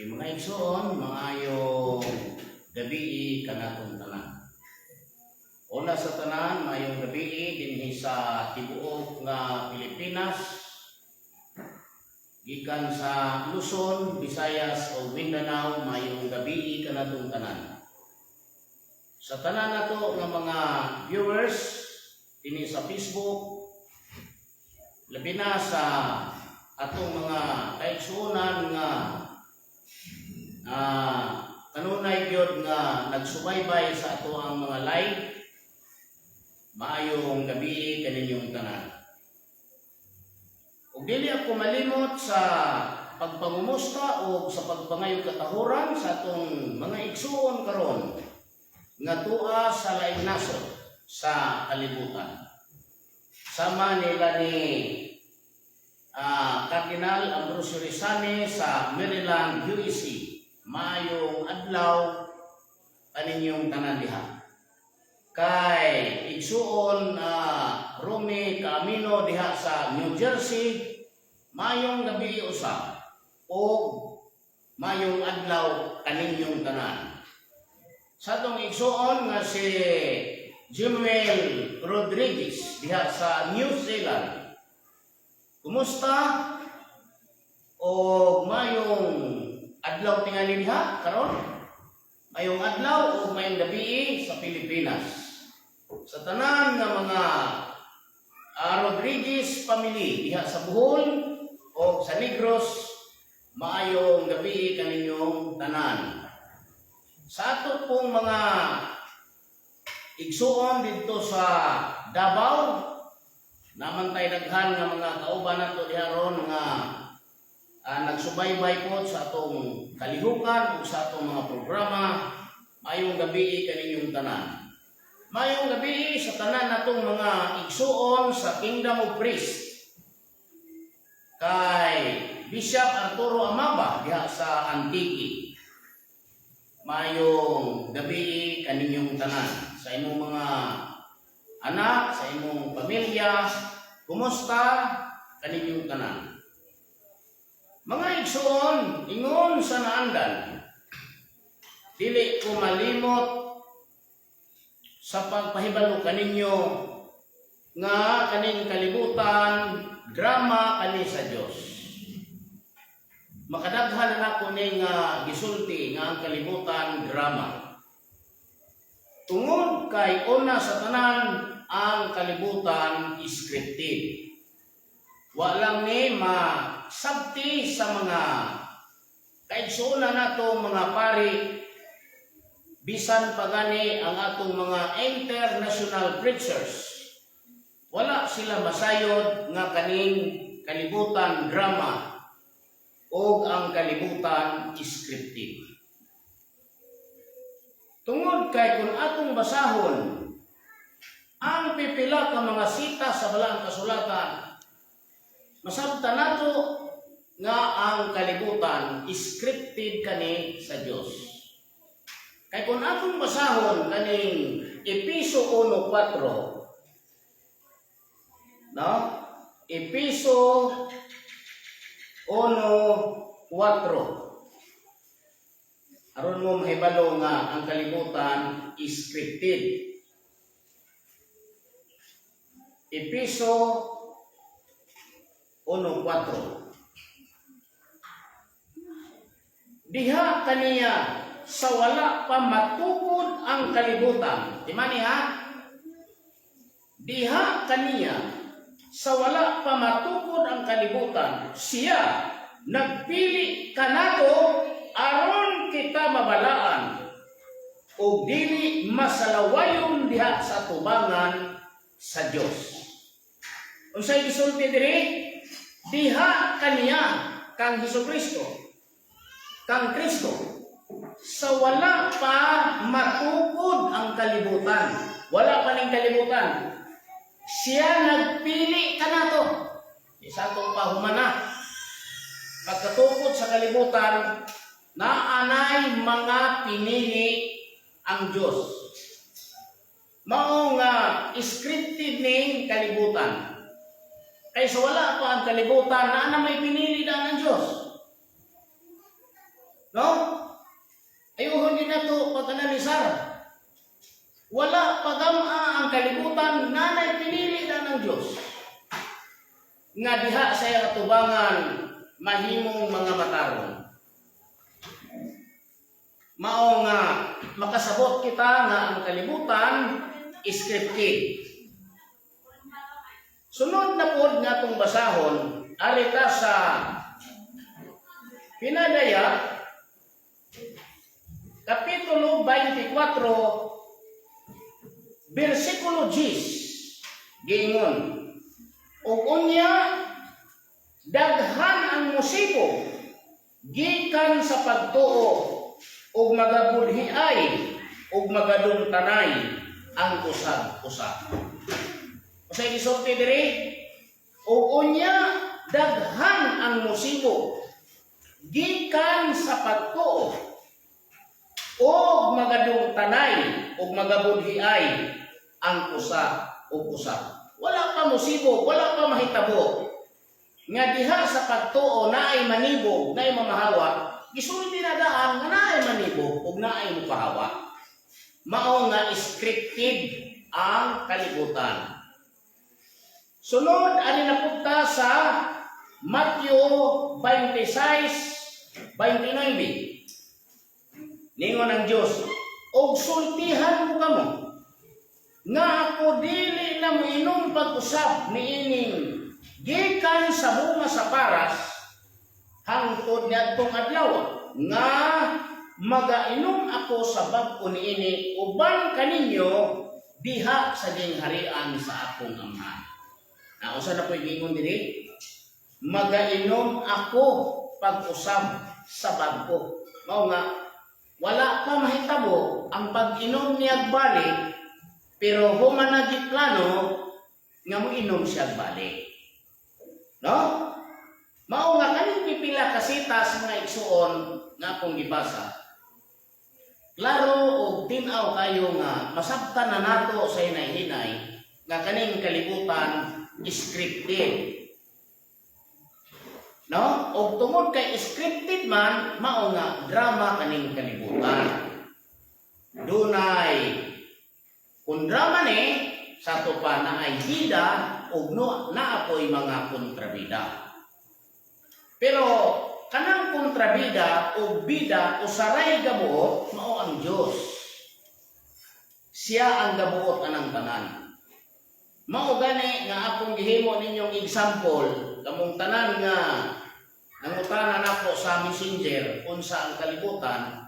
Yung mga igsoon, maayong gabi kanatong tanan. Una sa tanan, maayong gabi dinhi sa tibuok nga Pilipinas, gikan sa Luzon, Visayas o Mindanao, maayong gabi kanatong tanan. Sa tanan nato nga mga viewers dinhi sa Facebook, labi na sa atong mga kaigsuonan nga kanunay gyud nga nagsubaybay sa ato ang mga live, maayong gabi kaninyong tanan. Ug dili ako malimot sa pagpangumusta o sa pagpangayog katahuran sa atong mga igsuon karon nga tua sa laing nasod sa kalibutan. Sama nila ni Cardinal Ambrosio Rizani sa Maryland, USA. Maayong adlaw kaninyong tanan diha. Kay igsuon Romy Camino diha sa New Jersey, maayong gabi usab o maayong adlaw kaninyong tanan. Sa atong igsuon nga si Jimuel Rodriguez diha sa New Zealand. Kumusta? O mayong adlaw tingali diha karon? Mayong adlaw o mayong gabi sa Pilipinas. Sa tanan nga mga Rodriguez family diha sa Bohol o sa Negros, maayong gabi kaninyong tanan. Sa ato pong mga igsuon didto sa Davao, namantay daghan nga mga kauban nato diha ron nga nagsubaybay po sa atong kalihukan ug sa atong mga programa. Maayong gabi kaninyong tanan. Maayong gabi sa tanan natong mga igsuon sa Kingdom of Priest. Kay Bishop Arturo Amaba diha sa Antique. Maayong gabi kaninyong tanan, sa imong mga anak, sa imong pamilya, kumusta kaninyong tanan? Mga igsuon, ingon sa naandan, dili ko malimot sa pagpahibalo kaninyo nga kaning kalibutan drama kani sa Dios. Makadaghan na nako ning gisulti nga ang kalibutan drama. Tungod kay una sa tanan, ang kalibutan scripted. Wa lang ni masabti sa mga kaigsuonan nato mga pari, bisan pa gani ang atong mga international preachers, wala sila masayod nga kaning kalibutan drama o ang kalibutan scripted. Tungod kay kung atong basahon ang pipila ka mga sita sa Balaang Kasulatan, masabta nato nga ang kalibutan scripted kani sa Dios. Kay kung atong basahon kaning Epeso 1:4, no? Epeso 1:4. Aron mo mahibalo nga ang kalibutan scripted. Epeso 1:4. Diha kaniya sa wala pa matukod ang kalibutan. Timani ha? Diha kaniya sa wala pa matukod ang kalibutan, siya nagpili kanato aron kita mabalaan ug dili masalawayon diha sa tubangan sa Dios. Unsay gisulti diri? Diha kaniya, kang Hesukristo, kang Kristo, sa wala pa matukod ang kalibutan. Wala pa ning kalibutan. Siya nagpili kanato. Isa to pa humana. Pagkatukod sa kalibutan, naanay mga pinili ang Diyos. Mao nga scripted ning kalibutan. Kay sa wala pa ang kalibutan, naa na may pinili na ang Diyos. pag-analisar. Wala pa gam-a ang kalibutan, nanay pinili na ng Diyos nga diha sa iyang atubangan mahimong mga matarong. Mao nga makasabot kita nga ang kalibutan scripted. Sunod na pod nga atong basahon, ari ta sa Pinadaya Kapitulo 24, versikulo 10, giingon, "Ug unya daghan ang musibog gikan sa pagtuo ug magabudhiay ug magadungtanay ang usag-usa." Unsay gisulti diri? "Ug unya daghan ang musibog gikan sa pagtuo ug magadungtanay ug magabudhiay ang usa ug usa." Wala pa musibog, wala pa mahitabo nga diha sa pagtuo naay manibog, naay mamahawa. Gisulti na daan nga naay manibog ug naay mupahawa. Mao nga scripted ang kalibutan. Sunod, ani na pud ta sa Matthew 26:29. Ningon ang Dios, "Og sultihan ko kamo nga ako dili na moinom pag-usab niining gikan sa bunga sa paras hangtod niadtong adlaw nga magainom ako sa bag-o niini uban kaninyo diha sa gingharian sa akong Amahan." Na unsa na po'y giingon diri? Magainom ako pag-usab sa bag-o. Mao nga wala pa mahitabo ang pag-inom niya balik, pero human na giplano nga moinom siya balik. No? Mao nga kaning pipila ka sitas, mga igsuon, nga akong gibasa. Klaro og tin-aw kayo nga masabtan na nato sa hinay-hinay nga kaning kalibutan scripted. No? Og tungod kay scripted man, mao nga drama kaning kalibutan. Dunay kung drama ni sa ato pa naay bida ug no naa poy mga kontrabida. Pero kanang kontrabida ug bida usaray gabuot, mao ang Dios. Siya ang gabuot anang tanan. Mao gani nga akong gihimo ninyong example kamong tanan nga nangutana nako sa Messenger unsa ang kalibutan.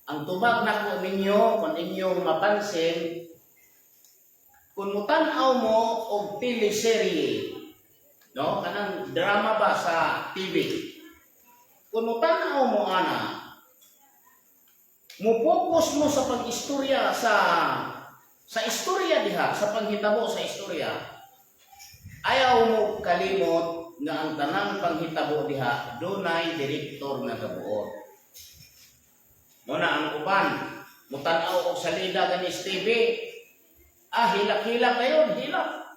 Ang tubag nako ninyo, kung inyong mapansin, kung mutan-aw mo og teleserye, no, kanang drama ba sa TV, kung mutan-aw mo ana, mo focus mo sa pag-istorya sa istorya diha, sa panghitabo sa istorya, ayaw mo kalimot nga ang tanang panghitabo diha dunay direktor nga gabuot. Muna ang uban mutan-aw og salida gani sa TV, ah, hilak-hilak kayon, hilak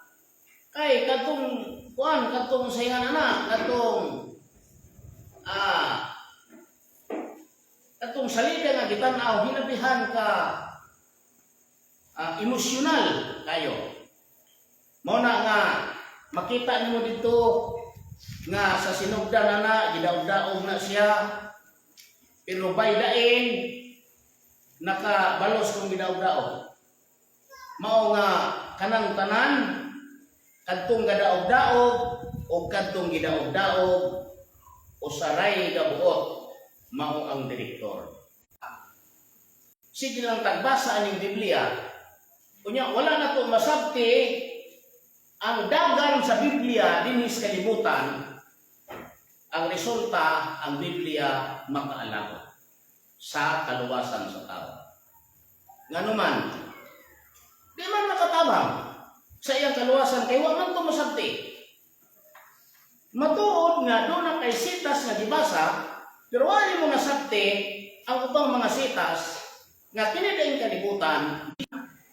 kay kadtong kuan, kadtong sayangan ana, kadtong salida nga gitan-aw, hinabihan ka emosyonal kayo. Mao na nga makita nimo dito nga sa sinugdan na na gidaog-daog na siya, pero by the end nakabalos kung gidaog-daog. Mao nga kanang tanan, kadtong gadaog-daog o kadtong gidaog-daog, usaray gabuot, mao ang direktor. Sige lang tagbasa aning Biblia. Unya wala na to masabti ang dagan sa Biblia dinhi sa kalibutan. Ang resulta, ang Biblia makaalabot sa kaluwasan sa tao. Ngano man, di man makatabang sa iyang kaluwasan kay wa man to masabti. Matuod nga doon na kay sitas nga gibasa, pero wala mo nasabti ang ubang mga sitas nga kini daing kalibutan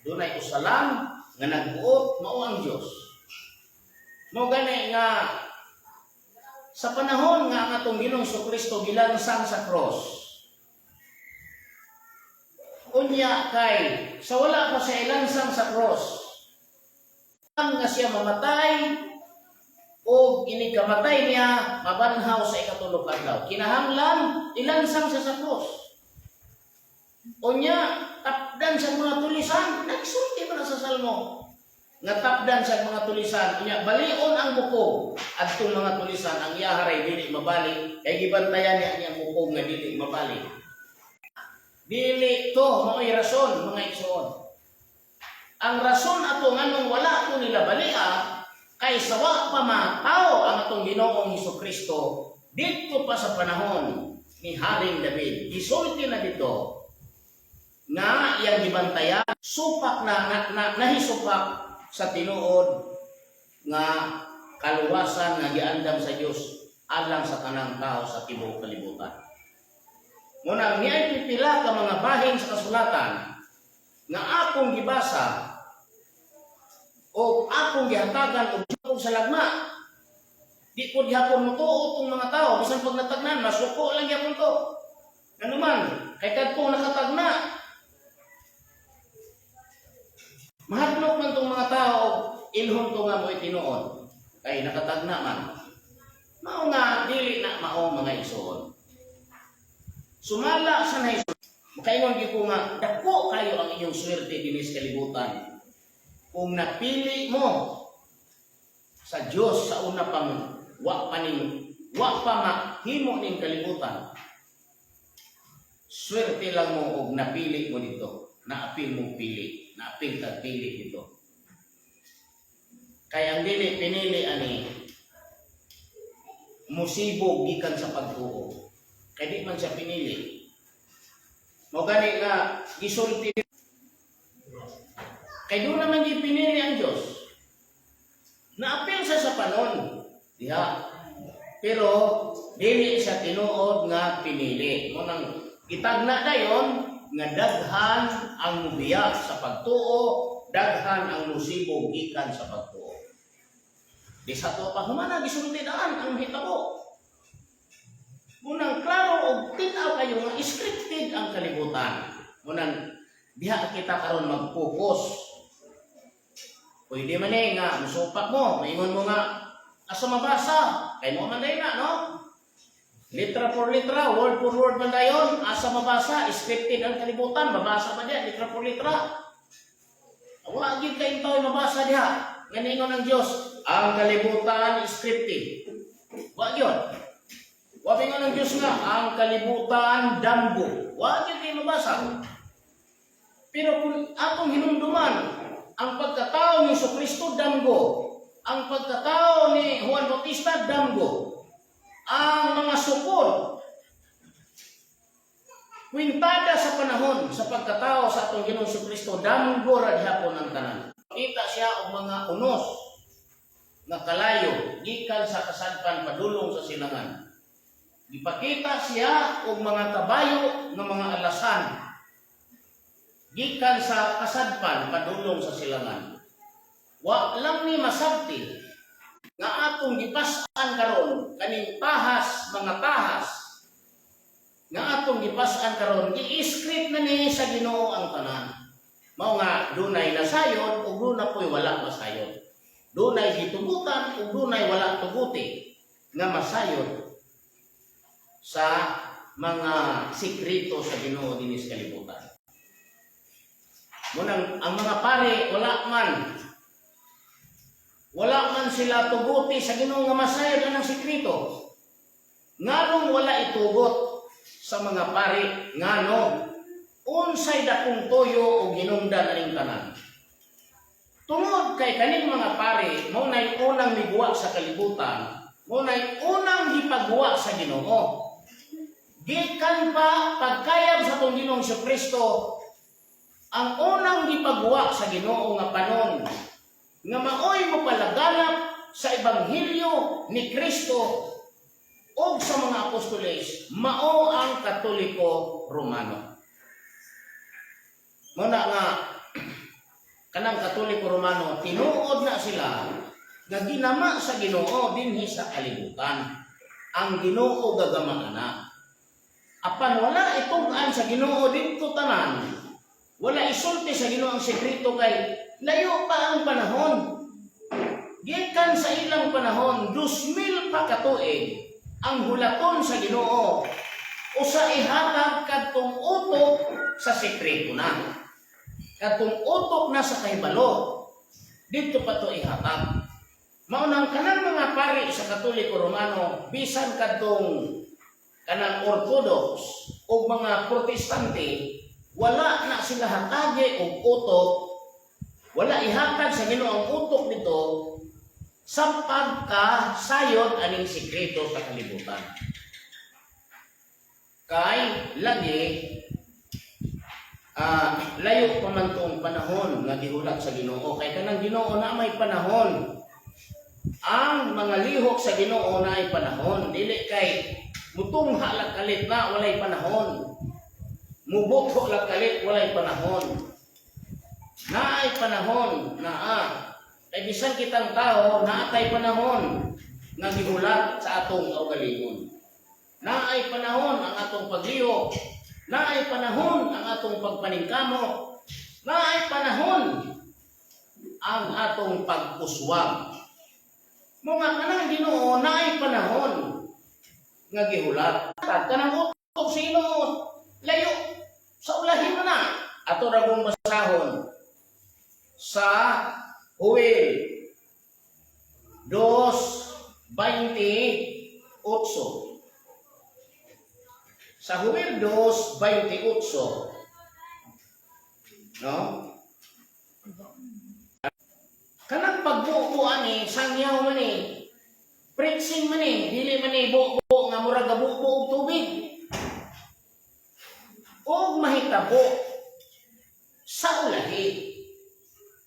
dunay usa lang nga nagbuot, mao ang Dios. Mao gani nga sa panahon nga ang atong Ginoong Kristo gilansang sa cross, Unya kay sa wala pa siya ilansang sa cross, ang nga siya mamatay o inigkamatay niya mabanhaw sa ikatulo ka adlaw. Kinahanglan ilansang siya sa cross. Unya tapdan sa mga tulisan, nagsulti man na sa Salmo nga tapdan sa mga tulisan, unya balion ang bukog adtong mga tulisan, ang iyaharay dili mabali kay gibantayan niya niyang bukog nga dili mabali. Dili to mao'y rason, mga igsoon. Ang rason ato nganong wala ko nila balia kay sawa pa matao ang atong Ginoong Hesus Kristo didto pa sa panahon ni Haring David. Gisulti na dito nga iyang gibantayan supak na nahisupak sa tinuod nga kaluwasan nga giandam sa Dios alang sa tanang tao sa tibuok kalibutan. Muna niay pipila ka mga bahin sa kasulatan nga akong gibasa o akong gihatagan og og sa lagma. Di ko gihapon motuo tong mga tao bisan pag natagnan, masuko lang gyapon ko. Nganuman kay kadtong nakatagna, mahadlok man tong mga tao ilhon to nga mo tinuod kay nakatagna man. Mao nga dili na mao, mga igsoon. Sumala sa nahisulti, makaingon gyud ko nga dako kayo ang inyong swerte dinhi sa kalibutan. Kung napili mo sa Dios sa una pang wa pa mahimo ning kalibutan. Swerte lang mo og napili mo dito. Naapil mo pili, naapil kag pili dito. Kay ang dili pinili ani musibog gikan sa pagtuo. Kay di man siya pinili. Mao gani nga gisulti kay doon naman gipinili ang Diyos. Naapil siya sa panon. Diha. Pero dili siya tinuod nga pinili. Mao nang gitagna dayon nga daghan ang mubiya sa pagtuo, daghan ang musibog gikan sa pagtuo. Di sa to pa humana gisulti daan ang hitabo. Munang klaro og tin-aw kayo nga scripted ang kalibutan. Munang diha kita karon mag-focus. Pwede man eh nga musupak mo, maingon mo nga asa mabasa, kay mo man dayon na, no? Litra por litra, word for word man dayon, asa mabasa, scripted ang kalibutan, mabasa ba diya, litra por litra. Wa gyud kay tao mabasa diha. Nga ningon ang Dios, ang kalibutan scripted. Wa gyud. Wa ingon ang Dios nga ang kalibutan damgo. Wa gyud kay mabasa. Pero kung atong hinumduman ang pagkatao ni Kristo, damgo, ang pagkatao ni Juan Bautista, damgo, ang mga sukod kwintada sa panahon sa pagkatao sa atong Ginoong Kristo, damgo ra gihapon ang tanan. Kita siya og mga unos nga kalayo gikan sa kasadpan padulong sa silangan. Gipakita siya og mga kabayo nga mga alasan gikan sa kasadpan padulong sa silangan. Wa lang ni masabti nga atong gipas-an karon kaning tahas, mga tahas nga atong gipas-an karon, gi-script na ni sa Ginoo ang tanan. Mao nga dunay nasayod ug duna po'y wala masayod. Dunay gitugutan ug dunay wala tuguti nga masayod sa mga sikreto sa Ginoo dinhi sa kalibutan. Munang ang mga pare wala man sila tuguti sa Ginoo nga masayod anang sikreto. Nganong wala itugot sa mga pare? Ngano, unsay dakong tuyo o ginungdan aning tanan? Tungod kay kaning mga pare mao nay unang miguwa sa kalibutan, mao nay unang gipagguwa sa Ginoo. Gikan pa pagkayab sa atong Ginoong Kristo, ang unang gipagguwa sa Ginoo nga panon nga maoy mopalaganap sa ebanghelyo ni Kristo ug sa mga apostoles mao ang Katoliko Romano. Muna nga kanang Katoliko Romano, tinuod na sila nga ginama sa Ginoo dinhi sa kalibutan. Ang Ginoo gagama ana. Apan wala itug-an sa Ginoo didto tanan. Wala isulti sa Ginoo ang sekreto kay layo pa ang panahon. Gikan sa ilang panahon, 2,000 pa katuig ang hulaton sa Ginoo o sa ihatag kadtong utok sa sekreto na. Kadtong utok na sa kahibalo, dito pa to ihatag. Mao nang kanang mga pari sa Katoliko Romano, bisan kadtong kanang Orthodox o mga Protestante, wala na sila hatagi og utok, wala ihatag sa Ginoo ang utok nito sa pagkasayod aning sekreto sa kalibutan. Kay lagi layo pa man tong panahon nga gihulat sa Ginoo, kay kanang Ginoo na may panahon. Ang mga lihok sa Ginoo na ay panahon, dili kay mutungha lang kalit na walay panahon. Mubutho lang kalit, walay panahon. Naay panahon naa. Kay bisan kitang tao, naatay panahon nga gihulat sa atong kaugalingon. Naay panahon ang atong paglihok. Naay panahon ang atong pagpaningkamot. Naay panahon ang atong pag-uswag. Mga kanang Ginoo, naay panahon nga gihulat. Kanang utok sa Ginoo, layo sa ulahin mo na. Ato ra kong basahon sa Joel 2:28. Sa Joel 2:28. No? Kanang pagbuo ani, sangyaw man ni, preaching man ni, dili man ni buo nga murag gabubo og tubig. Og mahitabo sa ulahi.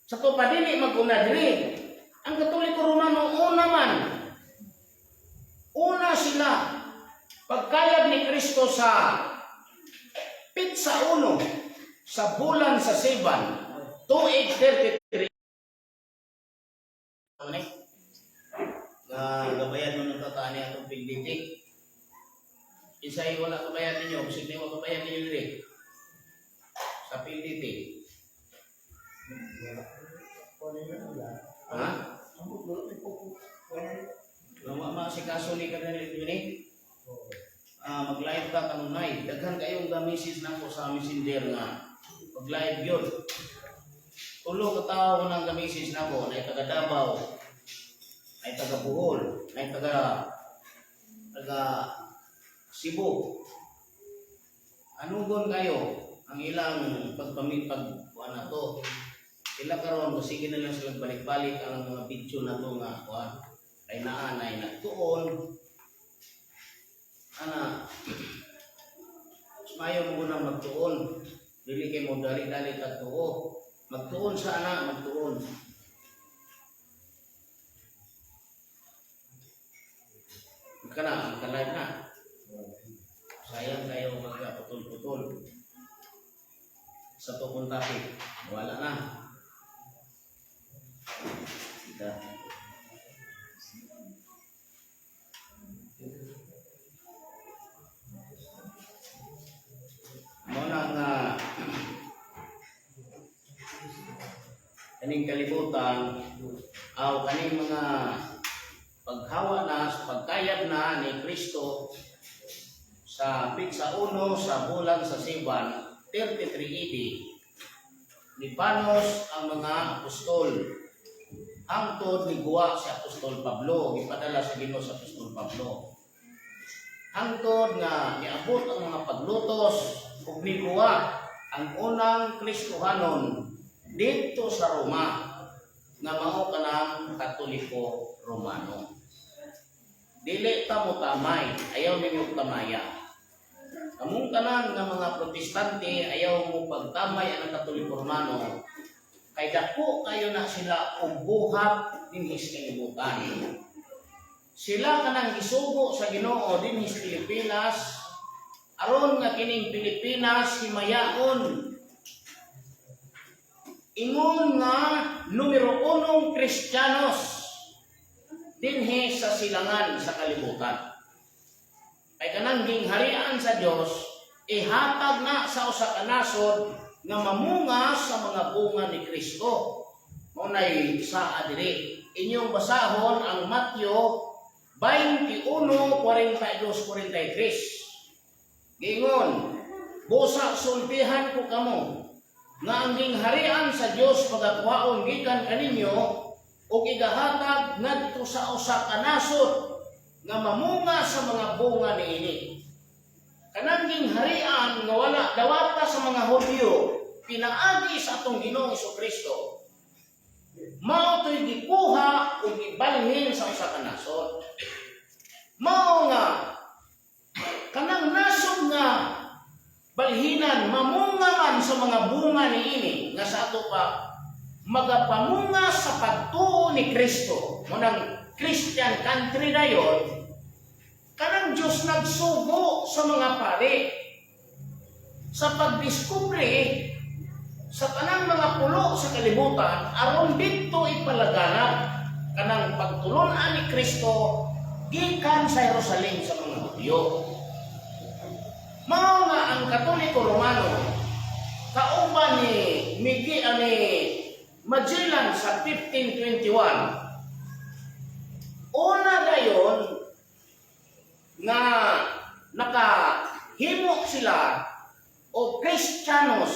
Sa to pa dili mag-una diri. Ang Katoliko Romano, una man. Una sila pagkayab ni Kristo sa pitsa 1 sa bulan sa 7, tuig 33. Ano ni? Nga gabayan mo ng tataan niya itong PDT. Isay wala kabayan ninyo, bisig ni wala kabayan ninyo diri. Sa PDT. Ha? Wala ma si kaso ni kanil ni. Ah, mag-live ka kanunay. Daghan kayong ga-message nako sa Messenger nga pag-live yun. Tulo ka tawo nang ga-message nako, na taga Davao, ay taga Bohol, ay taga taga Cebu. Anugon kayo ang ilang pagpamit pag kuan na to. Sila karon sige na lang sila balik-balik ang mga video na to nga kuan. Kay naa nay nagtuon ana, mas maayo mo na magtuon, dili kay mo dali-dali tag tuo, magtuon sa ana, magtuon. Kana ang live na, sayang kayo magputol-putol sa tukong topic, wala na kita. Mao na nga kaning kalibutan aw kaning mga paghawa na, pagkayab na ni Kristo sa pitsa 1 sa bulan sa Siban 33 AD, nibanos ang mga apostol hangtod ni guwa si Apostol Pablo. Gipadala sa Ginoo sa Apostol Pablo hangtod nga niabot ang mga paglutos ug niguwa ang unang Kristohanon dito sa Roma nga mao kanang Katoliko Romano. Dili ta mo tamay, ayaw ninyo tamaya. Kamong tanan nga mga Protestante, ayaw mo pagtamay ang Katoliko Romano kay dako kayo na sila og buhat dinhi sa kalibutan. Sila kanang gisugo sa Ginoo dinhi sa Pilipinas aron nga kining Pilipinas himayaon ingon nga numero unong Kristiyanos dinhi sa silangan sa kalibutan. Kay kanang gingharian sa Dios ihatag na sa usa ka nasod. nga mamunga sa mga bunga ni Kristo. Mao nay saa diri. Inyong basahon ang Mateo 21:42-43. Giingon, "Busa sultihan ko kamo nga ang gingharian sa Dios pagakuhaon gikan kaninyo ug igahatag ngadto sa usa ka nasod nga mamunga sa mga bunga niini." Kanang gingharian nga wala dawata sa mga Hudyo pinaagi sa atong Ginoong Kristo, mao to'y gikuha ug gibalhin sa usa ka nasod. Mao nga kanang nasod nga balhinan mamunga man sa mga bunga niini nga sa ato pa magapamunga sa pagtuo ni Kristo, mao nang Christian country dayon. Kanang Diyos nagsugo sa mga pari sa pagdiskubre sa tanang mga pulo sa kalibutan aron didto ipalaganap kanang pagtulunan ni Kristo gikan sa Jerusalem sa mga Hudyo. Mao nga ang Katoliko Romano kauban ni Miguel ani Magellan sa 1521, una dayon nga nakahimo sila o Kristiyanos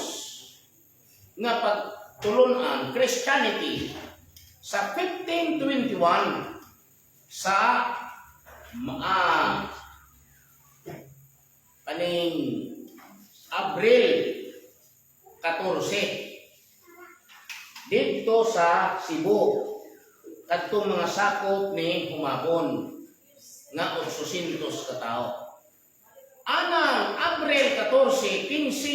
nga pagtulunan, Christianity, sa 1521 sa kaning Abril 14 dito sa Cebu, kadtong mga sakop ni Humabon nga 800 ka tao. Anang Abril 14,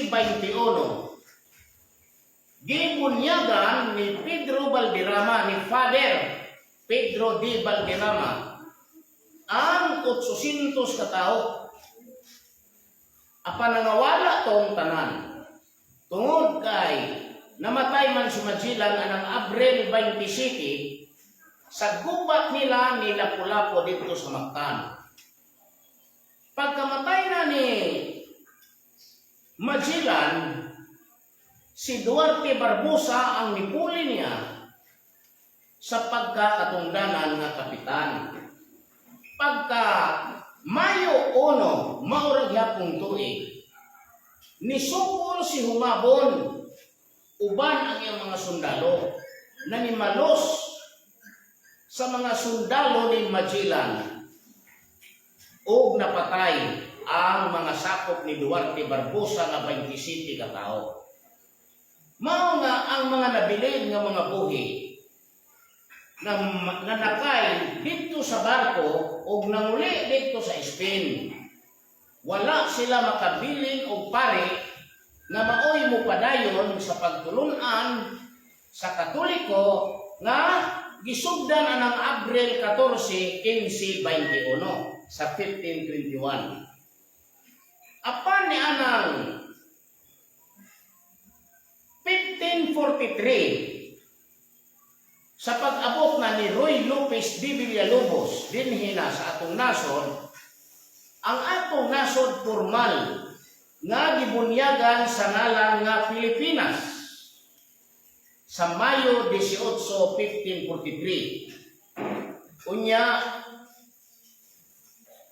1521, gibunyagan ni Pedro Valderrama, ni Father Pedro de Valderrama, ang 800 ka tao. Apan nangawala tong tanan. Tungod kay namatay man si Magellan anang Abril 27 sa gubat nila ni Lapu-Lapu dito sa Mactan. Pagkamatay na ni Magellan, si Duarte Barbosa ang nipuli niya sa pagkakatungdanan nga kapitan. Pagka Mayo 1, mao ra gyapong tuig, nisukol si Humabon uban ang iyang mga sundalo na nimalos sa mga sundalo ni Magellan ug napatay ang mga sakop ni Duarte Barbosa nga 27 ka tawo. Mao nga ang mga nabilin nga mga buhi na nanakay didto sa barko ug nanguli didto sa Spain. Wala sila makabilin og pari nga maoy mo padayon sa pagtulunan sa Katoliko nga gisugdan anang Abril 14, 1521 sa 1521. Apan ni anang 1543, sa pag-abot na ni Ruy Lopez de Villalobos dinhi na sa atong nasod, ang atong nasod formal nga gibunyagan sa ngalan nga Pilipinas sa Mayo 18, 1543. Unya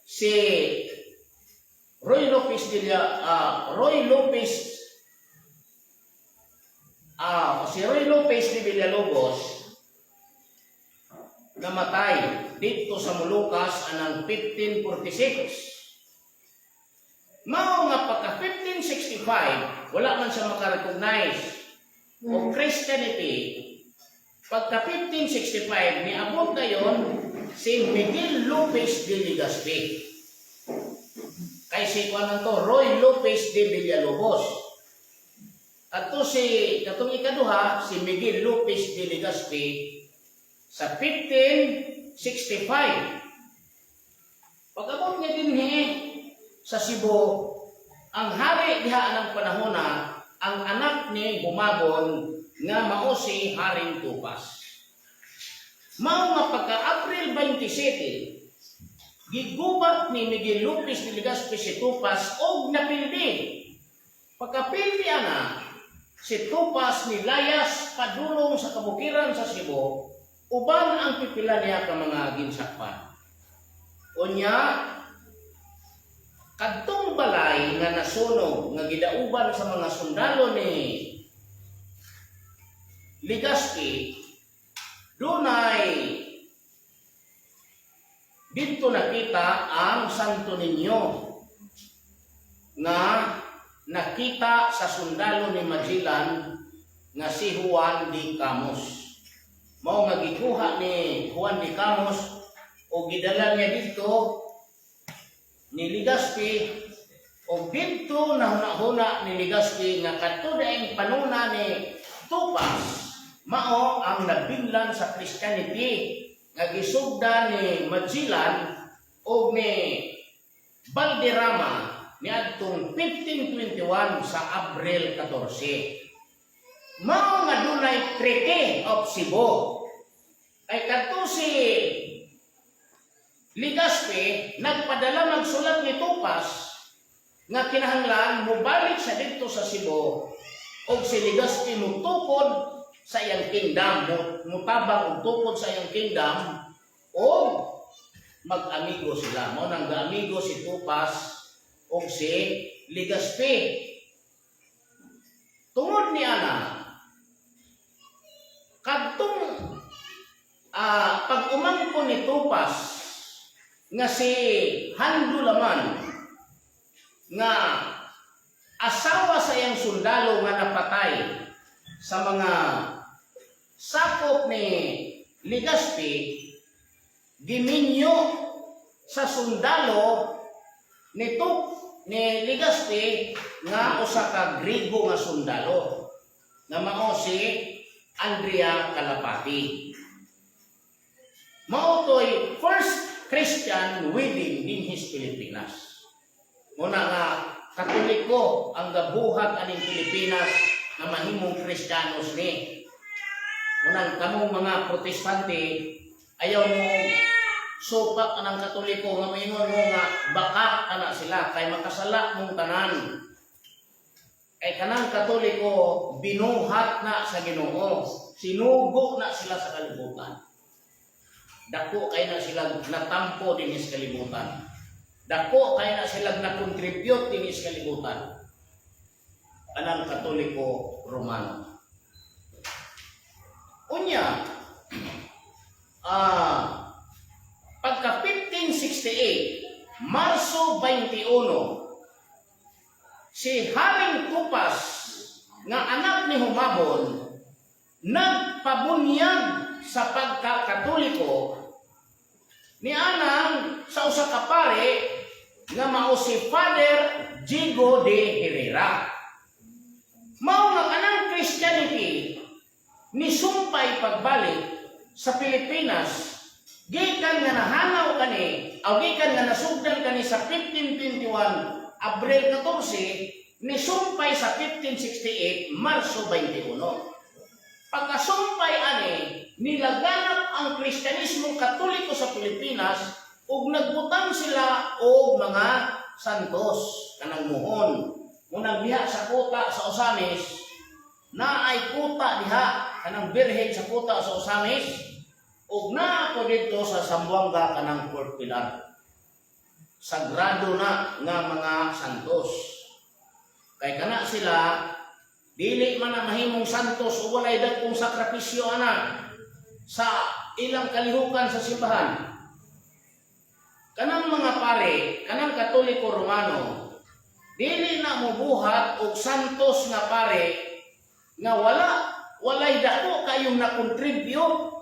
si Ruy Lopez de Villalobos namatay dito sa Molucas anang 1546. Mao nga pagka 1565, wala man siya makarecognize o Christianity. Pagka 1565, niabot dayon si Miguel Lopez de Legazpi. Kay si kuan to, Ruy Lopez de Villalobos. Adto si katong ikaduha, si Miguel Lopez de Legazpi sa 1565. Pag-abot niya dinhi sa Cebu, ang hari diha ng panahon na ang anak ni Humabon nga mao si Haring Tupas. Mao nga pagka April 27, gigubat ni Miguel Lopez de Legazpi si Tupas og napildi. Pagkapildi ana, Si Tupas nilayas padulong sa kabukiran sa Cebu uban ang pipila niya ka mga ginsakpan. Unya, kadtong balay nga nasunog nga gidauban sa mga sundalo ni Legazpi, dunay didto nakita ang Santo Niño nga nakita sa sundalo ni Magellan nga si Juan de Camus. Mao nga gikuha ni Juan de Camus o gidala niya didto ni Legazpi, o didto nahuna-huna ni Legazpi nga kadto daing panuna ni Tupas mao ang nabinlan sa Christianity nga gisugdan ni Magellan o ni Valderrama niadtong 1521 sa Abril 14. Mao nga dunay Treaty of Cebu. Ay kadto si Legazpi nagpadala magsulat ni Tupas nga kinahanglan mobalik sa didto sa Cebu og si Legazpi mutukod sa iyang kingdom, mutabang og tukod sa iyang kingdom o mag-amigo sila. Mao nang gaamigo si Tupas og si Legazpi. Tungod ni ana, kadtong pag-umangkon ni Tupas nga si Handulaman nga asawa sa iyang sundalo nga napatay sa mga sakop ni Legazpi, giminyo sa sundalo ni Legazpi nga usa ka Griego nga sundalo nga mao si Andrea Kalapati. Mao to'y first Christian wedding dinhi sa Pilipinas. Muna nga Katoliko ang gabuhat aning Pilipinas nga mahimong Kristiyanos ni. Munang kamong mga Protestante, ayaw mo supak anang Katoliko nga maingon mo nga baka ana sila kay makasala mong tanan. Kay kanang Katoliko binuhat na sa Ginoo, sinugo na sila sa kalibutan. Dako kay na sila natampo dinhi sa kalibutan. Dako kay na sila na-contribute dinhi sa kalibutan. Anang Katoliko Romano. Unya, pagka 1568, Marso 21, si Haring Tupas nga anak ni Humabon nagpabunyag sa pagkakatoliko ni anang sa usa ka pare nga mao si Father Diego de Herrera. Mao nga kanang Christianity ni sumpay pagbalik sa Pilipinas gikan nga nahanaw kani o gikan nga nasugdan kani sa 1521 Abril 14, ni sumpay sa 1568 Marso 21. Pagkasumpay ani, nilaganap ang Kristyanismo Katoliko sa Pilipinas ug nagbutang sila og mga santos kanang muhon. Munang diha sa kuta sa Ozamis, naay kuta diha kanang Birhen sa kuta sa Ozamis ug naa ko didto sa Zamboanga kanang Fourth Pillar. Sagrado na nga mga santos. Kay kana sila dili man na mahimong santos o walay dagkong sakripisyo ana sa ilang kalihukan sa simbahan. Kanang mga pare, kanang Katoliko Romano, dili na mobuhat og santos nga pare nga walay dako kayong na-contribute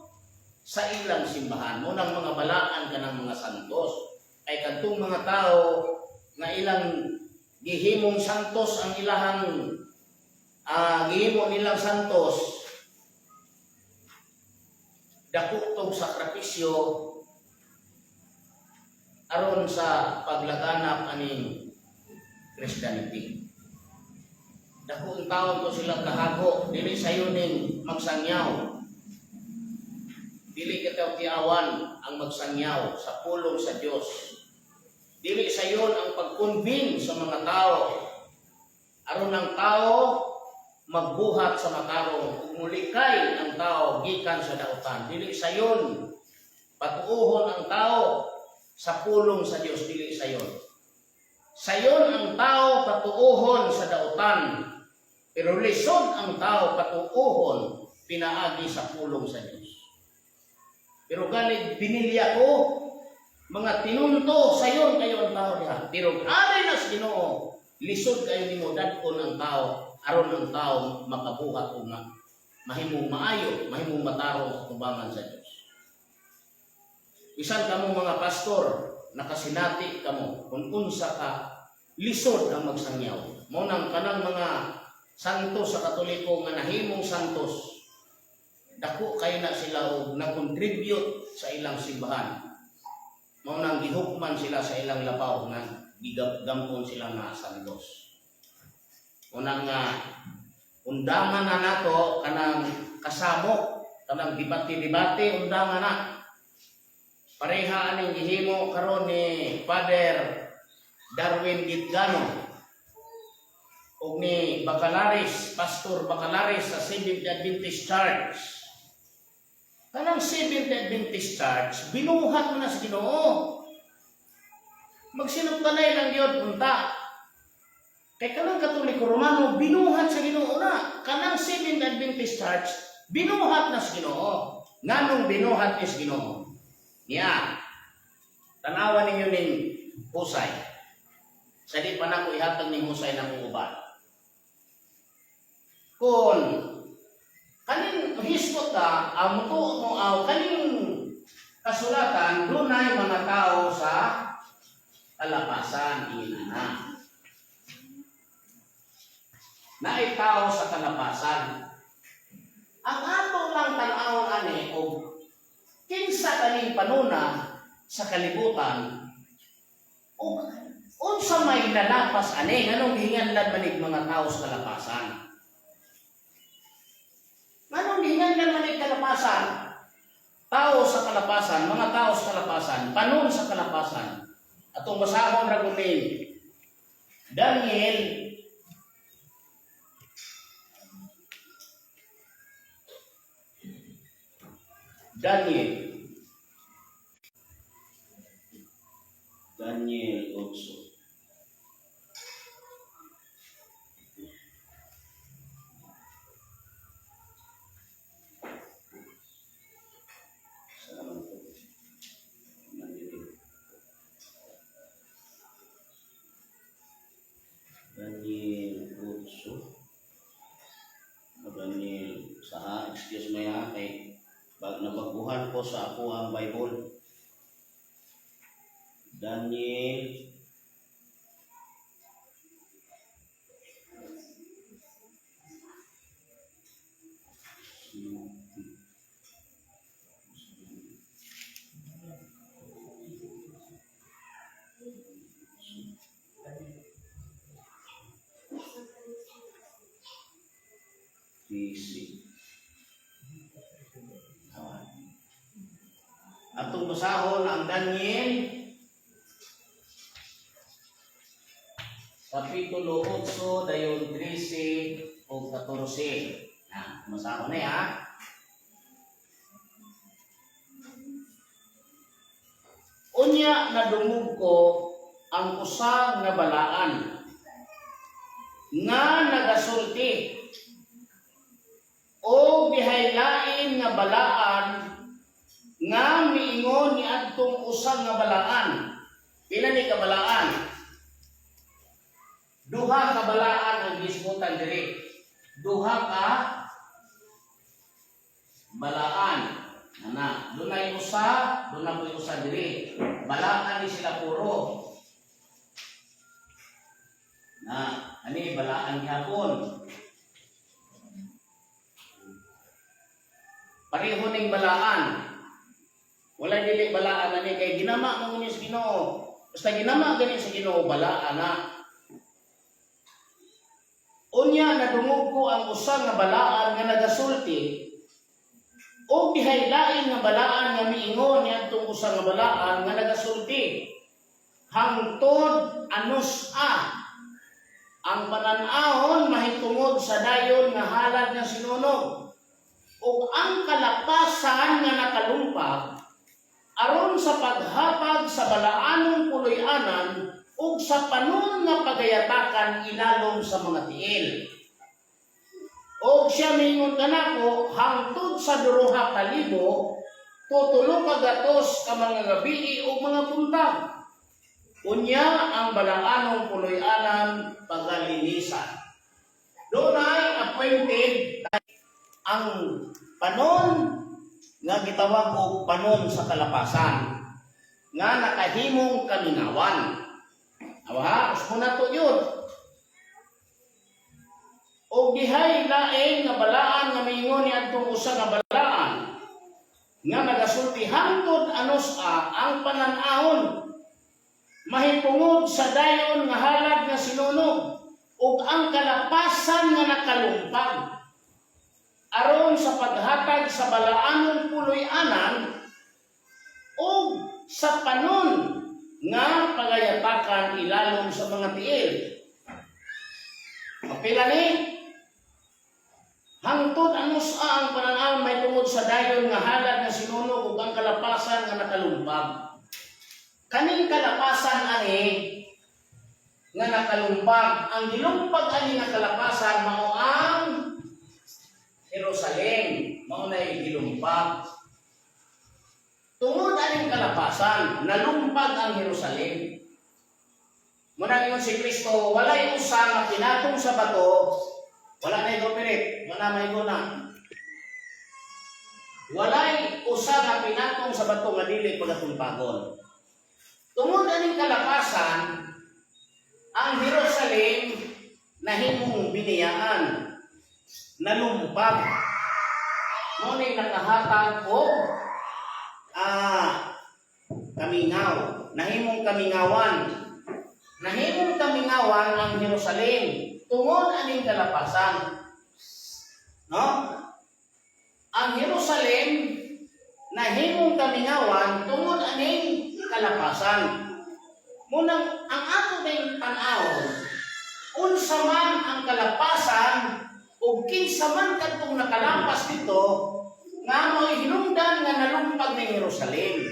sa ilang simbahan. Mo nang mga balaan kanang mga santos. Ay kadtong mga tao nga ilang gihimong santos ang ilahang gihimo nilang santos, dako tong sakripisyo aron sa paglaganap aning Christianity. Dako ang taon to sila kahago, dili sayo ning magsangyaw. Dili kataw tiawan ang magsangyaw sa pulong sa Dios. Dili sayon ang pag-convince sa mga tao. Aron ang tao magbuhat sa matarong ug mulikay ang tao gikan sa dautan. Dili sayon patuohon ang tao sa pulong sa Dios, dili sayon. Sayon ang tao patuohon sa dautan, pero lisod ang tao patuohon pinaagi sa pulong sa Dios. Pero gani binilya ko mga tinunto, sayon kayo ang tao diha. Pero ari na sa Ginoo, lisod kayo nimo dad-on ang tao aron ang tao makabuhat o nga mahimong maayo, mahimong matarong sa tubangan sa Dios. Bisan kamo mga pastor, nakasinati kamo kung unsa ka lisod ang magsangyaw. Mao nang kanang mga santos sa Katoliko nga nahimong santos, dako kay na sila og na-contribute sa ilang simbahan. Mao nang gihukman sila sa ilang labaw nga gigampon sila nga santos. Unang nga undangan na nato kanang kasamok, kanang debate-debate, undangan na. Pareha aning gihimo karon ni Father Darwin Gitgano ug ni Bacalaris, Pastor Bacalaris sa Seventh Adventist Church. Kanang Seventh Adventist Church, binuhat mo na sa Ginoo. Magsinugtanay lang yun, punta. Kay kanang Katoliko Romano, binuhat sa Ginoo na. Kanang Seventh Adventist Church, binuhat na sa Ginoo. Nganong binuhat ni sa Ginoo? Niya, tanawan ninyo ning husay. Sa di pa nako ihatag ning husay ng uban. Kung kaning hisgot ka, ang mutuo mo aw kaning kasulatan, dunay mga tao sa kalapasan, ina na. Naay tao sa kalapasan. Ang ato lang tan-awon ani og kinsa kaning panuna sa kalibutan ug unsa may nalapas ani, nganong gihinganlan manig mga tao sa kalapasan? Nganong gihinganlan manig kalapasan? Tao sa kalapasan, mga tao sa kalapasan, panon sa kalapasan. Atong basahon ra gud Daniel Daniel Daniel 8. Sa naman to? Nandito. Daniel 8. O Daniel sa, excuse me ha, kay bag nabaguhan ko sa ako ang Bible. Daniel 13. Atong basahon ang Daniel Kapitulo 8 dayon 13 o 14. Na, basahon na ha. Unya nadungog ko ang usa nga balaan nga nagasulti o bihay lain nga balaan nga miingon niadtong usa nga balaan. Pila ni ka balaan? Duha ka balaan ang gisgutan diri. Duha ka balaan. Ana, dunay usa, dunay po'y usa diri. Balaan ni sila puro. Na, ani balaan gihapon. Pareho ning balaan. Wala dili balaan ani kay ginama mo ni sa Ginoo. Basta ginama gani sa Ginoo, balaan na. Unya nadungog ko ang usa nga balaan nga nagasulti o bihay lain nga balaan nga miingon niadtong usa nga balaan nga nagasulti, hangtod anus-a ang panan-awon mahitungod mahitungod sa dayon nga halad nga sinunog ug ang kalapasan nga nakalumpag aron sa paghatag sa balaanong puloy-anan ug sa panon nga pagayatakan ilalom sa mga tiil. Og siya mingon kanako, hangtod sa 2,000 tutulo ka gatos ka mga gabii o mga buntag. Unya ang balaanong puloy-anan pagalinisan. Dunay appointed ang panon nga gitawag og panon sa kalapasan nga nakahimong kamingawan. Awa, usmo na to yun. O dihay lain nga balaan nga miingon ni adtong usa nga balaan nga nagasulti, hangtod anus-a ang panan-ahon mahitungod sa dayon nga halad nga sinunog ug ang kalapasan nga nakalumpag aron sa paghatag sa balaanong puloy-anan ug sa panon nga pagayatakan ilalom sa mga tiil. Kapila ni hangtod anus-a ang panan-awon mahitungod sa dayon nga halad nga sinunog ug ang kalapasan nga nakalumpag. Kaning kalapasan ani nga nakalumpag, ang gilumpag ani nga kalapasan mao ang Jerusalem, mao nay gilumpag. Tungod aning kalapasan, nalumpag ang Jerusalem. Muna ingon si Kristo, walay usa nga pinatong sa bato, wala na i-operate, wala may na. Walay usa nga pinatong sa bato nga dili pagatumpagon. Tungod aning kalapasan, ang Jerusalem nahimong biniyaan, nalumpag. Mao ni nakahatag og kamingaw, nahimong kamingawan. Nahimong kamingawan ang Jerusalem tungod aning kalapasan. No? Ang Jerusalem nahimong kamingawan tungod aning kalapasan. Munang ang ato ning tan-awon, unsa man ang kalapasan ug kinsa man kadtong nakalapas dito nga mo'y hinungdan nga nalumpag ng Jerusalem.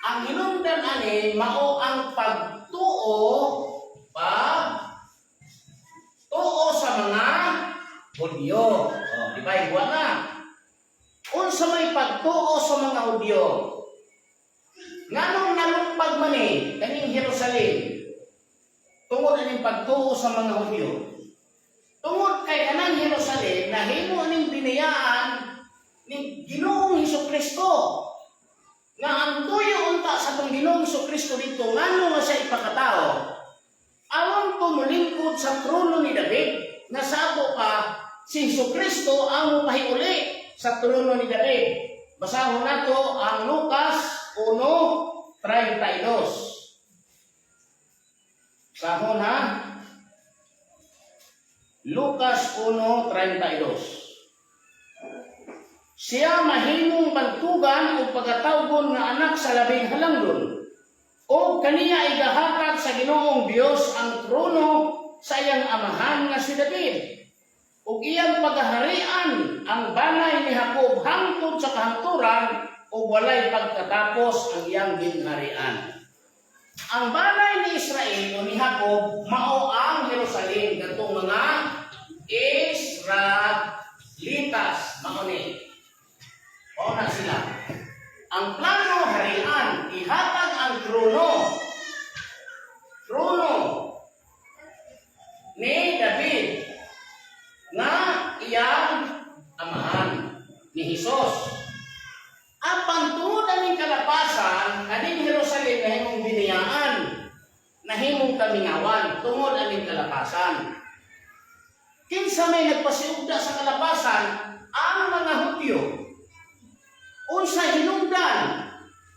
Ang hinungdan ani mao ang pagtuo sa mga Hudyo. Oh, di ba? Iwa na. Unsa may pagtuo sa mga Hudyo? Nganong nalumpag man eh, kaning Jerusalem? Tungod aning pagtuo sa mga Hudyo. Tungod kay kanang Jerusalem, nahimo aning biniyaan ni Ginoong Hesus Kristo. Nga ang tuyo unta sa atong Ginoong Hesus Kristo dito, ngano nga siya ipakatao? Aron tumulingkod sa trono ni David, nga sa ato pa, si Hesus Kristo ang mupahiuli sa trono ni David. Basahon nato ang Lucas 1:32. Basahon ha. Lucas 1:32. Siya mahimong bantugan o pagatawgon nga anak sa Labing Halangdon. O kaniya igahatag sa Ginoong Dios ang trono sa iyang amahan nga si David. Ug iyang pagaharian ang banay ni Jacob hangtod sa kahangturan ug walay pagkatapos ang iyang gingharian. Ang banay ni Israel o ni Jacob mao ang Jerusalem, kadtong mga Israelitas mao ni. Mao na sila. Ang plano harian, ihatag ang trono. Trono ni David nga iyang amahan ni Hesus. Apan tungod aning kalapasan, kaning Jerusalem nahimong biniyaan, nahimong kamingawan tungod aning kalapasan. Kinsa may nagpasiugda sa kalapasan? Ang mga Hudyo. Unsa hinungdan?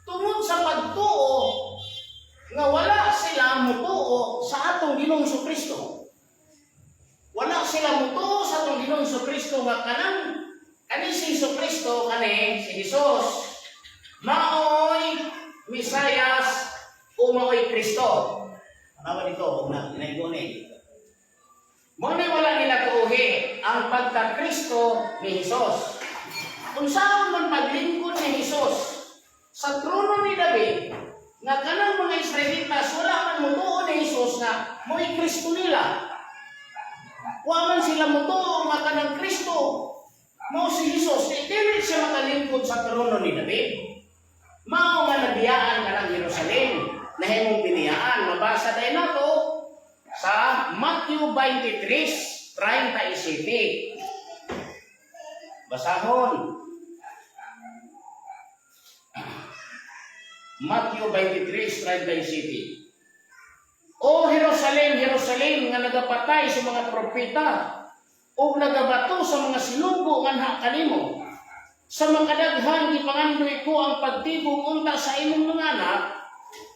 Tungod sa pagtuo nga wala sila mutuo sa atong Ginoong Kristo. Wala sila mutuo sa atong Ginoong Kristo nga kanang kani si Kristo, kani si Jesus maoy Mesiyas o maoy Kristo. Tanawa dito, na tinaigo ni. Mao na wala nila tuuhi. Buhi ang pagka-Kristo ni Hesus. Unsaon man paglingkod ni Hesus sa trono ni David nga kanang mga Israelitas wala man mutuo ni Hesus nga mo'y Kristo nila? Wa man sila mutuo nga kanang Kristo mao si Hesus. Di dili siya makalingkod sa trono ni David. Mao nga nabiyaan kanang Jerusalem, nahimong biniyaan. Mabasa dayon nato sa Matthew 23:37. Basahon. Matthew 23:37. O Jerusalem, Jerusalem, nga nagapatay sa mga propeta ug nagabato sa mga sinugo nganha kanimo. Sa makadaghan gipangandoy ko ang pagtigom unta sa imong mga anak,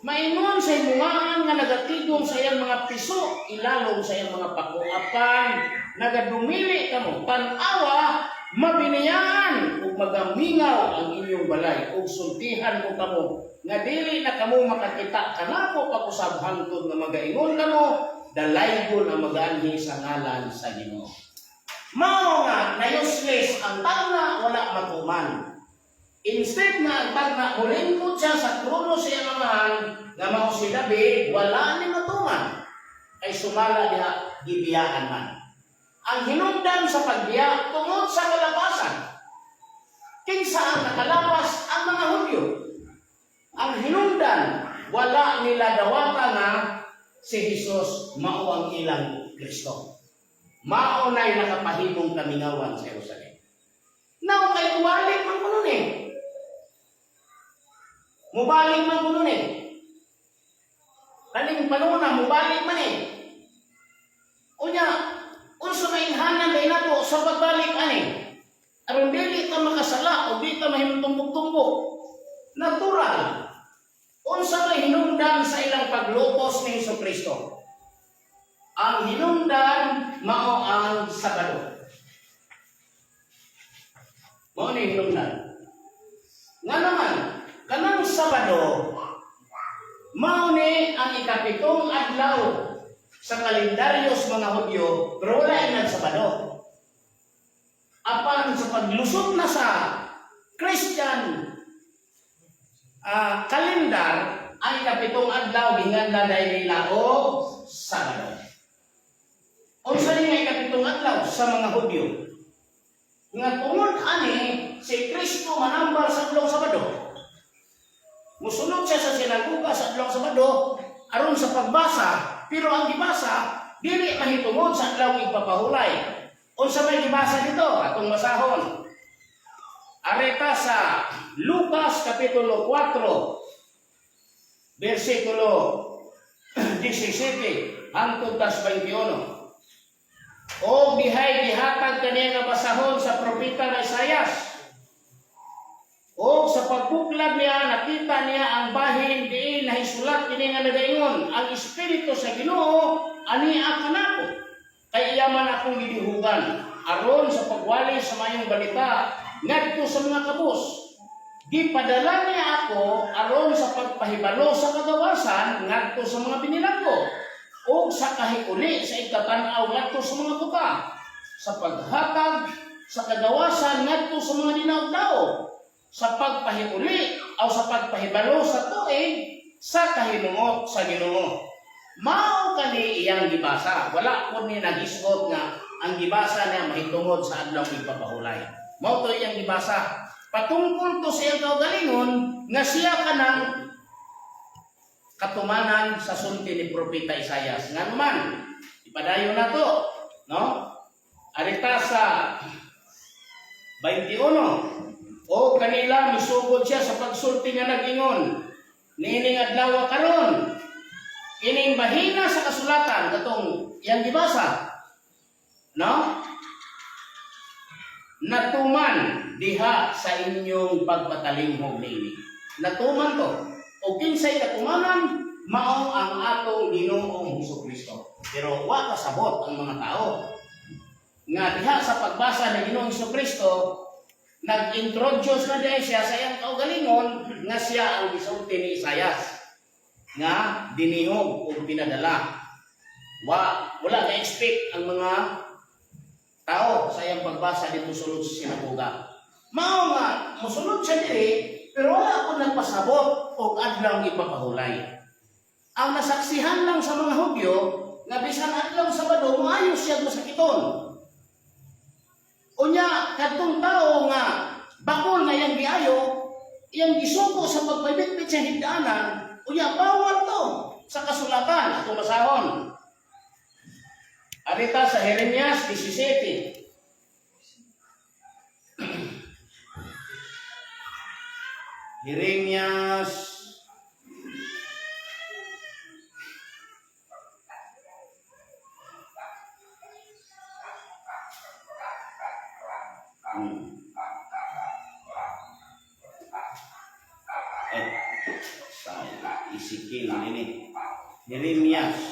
maingon sa imungaan nga nagatigom sa iyang mga piso ilalom sa iyang mga pako, apan nagadumili kamo. Tan-awa, mabiniyaan ug magamingaw ang inyong balay, ug sultihan ko kamo nga dili na kamo makakita kanako pag-usab hangtod nga magaingon kamo, "Dalaygon ang magaanhi sa ngalan sa Ginoo." Mao nga na useless ang tagna, wala matuman. Instead nga ang tagna mulingkod siya sa trono sa iyang amahan nga mao si David, wala ni matuman. Kay sumala diha, gibiyaan man. Ang hinungdan sa pagbiya tungod sa kalapasan. Kinsa ang nakalapas? Ang mga Hudyo. Ang hinungdan, wala nila dawata nga si Jesus mao ang ilang Kristo. Mao na'y nakapahimong kamingawan sa Jerusalem. Now, kay mubalik man kuno ni. Mubalik man kuno ni. Kaning panuna, mubalik man eh. Unya, unsa may inhanan day nato sa pagbalik ani? Aron dili ta makasala o di ta mahimong tumbok-tumbok. Natural. Unsa may hinungdan sa ilang paglupos ni Hesus Kristo? Ang hinungdan mao ang Sabado. Mao ni hinungdan. Nga naman, kanang Sabado, mao ni ang ikapitong adlaw sa kalendaryo sa mga Hudyo, pero wala yung Sabado. Apan sa paglusot na sa Christian kalendar, ang ikapitong adlaw ginganlan dahil nila og Sabado. Unsa ni nga ikapitong adlaw sa mga Hudyo? Nga tungod ani si Kristo manambal sa adlaw Sabado. Musulod siya sa sinagoga sa adlaw Sabado aron sa pagbasa, pero ang gibasa dili mahitungod sa adlaw igpapahulay. Unsa may gibasa dito? Atong basahon. Areta sa Lucas Kapitulo 4, versikulo 17 hangtod tas 21. O dihay gihatag kaniya nga basahon sa propeta na Isayas. O sa pagbuklad niya, nakita niya ang bahin diin nahisulat kini nga nagaingon, "Ang Espiritu sa Ginoo ania kanako. Kay iya man akong gidihugan aron sa pagwali sa mayong balita ngadto sa mga kabus. Gipadala niya ako aron sa pagpahibalo sa kagawasan ngadto sa mga binilanggo o sa kahiuli sa ikatanaw ngadto sa mga buta, sa paghatag sa kagawasan ngadto sa mga dinaog-daog, sa pagpahiuli o sa pagpahibalo sa tuig sa kahinungot sa Ginoo." Mao kani iyang gibasa. Wala po ni nagisgot nga ang gibasa niya mahitungod sa adlaw igpapahulay. Mao to iyang gibasa. Patungkol to sa iyang kaugalingon nga siya kanang katumanan sa sulti ni Propeta Isayas. Nga naman, ipadayon na to, no? Arita sa 21. O kanila misugod siya sa pagsulti nga nag-ingon, "Niining adlaw karon, ining bahina sa kasulatan," katong iyang gibasa, no, "natuman diha sa inyong pagpatalinghog niini." Natuman to. O kinsay katumanan? Mao ang atong Ginoong Hesus Kristo. Pero wa kasabot ang mga tao nga diha sa pagbasa ni Ginoong Hesus Kristo, nag-introduce na diay siya sa iyang kaugalingon nga siya ang gisulti ni Isayas nga dinihog o pinadala. Wala ka-expect ang mga tao sa iyang pagbasa dito sulod sa sinagoga. Mao nga mosulod siya diri, pero wala ko nagpasabot og adlaw ipapahulay. Ang nasaksihan lang sa mga Hudyo nga bisan adlaw Sabado, moayo siya masakiton. Unya kadtong tao nga bakol nga iyang giayo, iyang gisugo sa pagpabitbit sa higdaanan, unya bawal to sa kasulatan. Atong basahon. Arita sa Jeremias 17. Jeremias Eh, sa Ezekiel ini. Jeremias.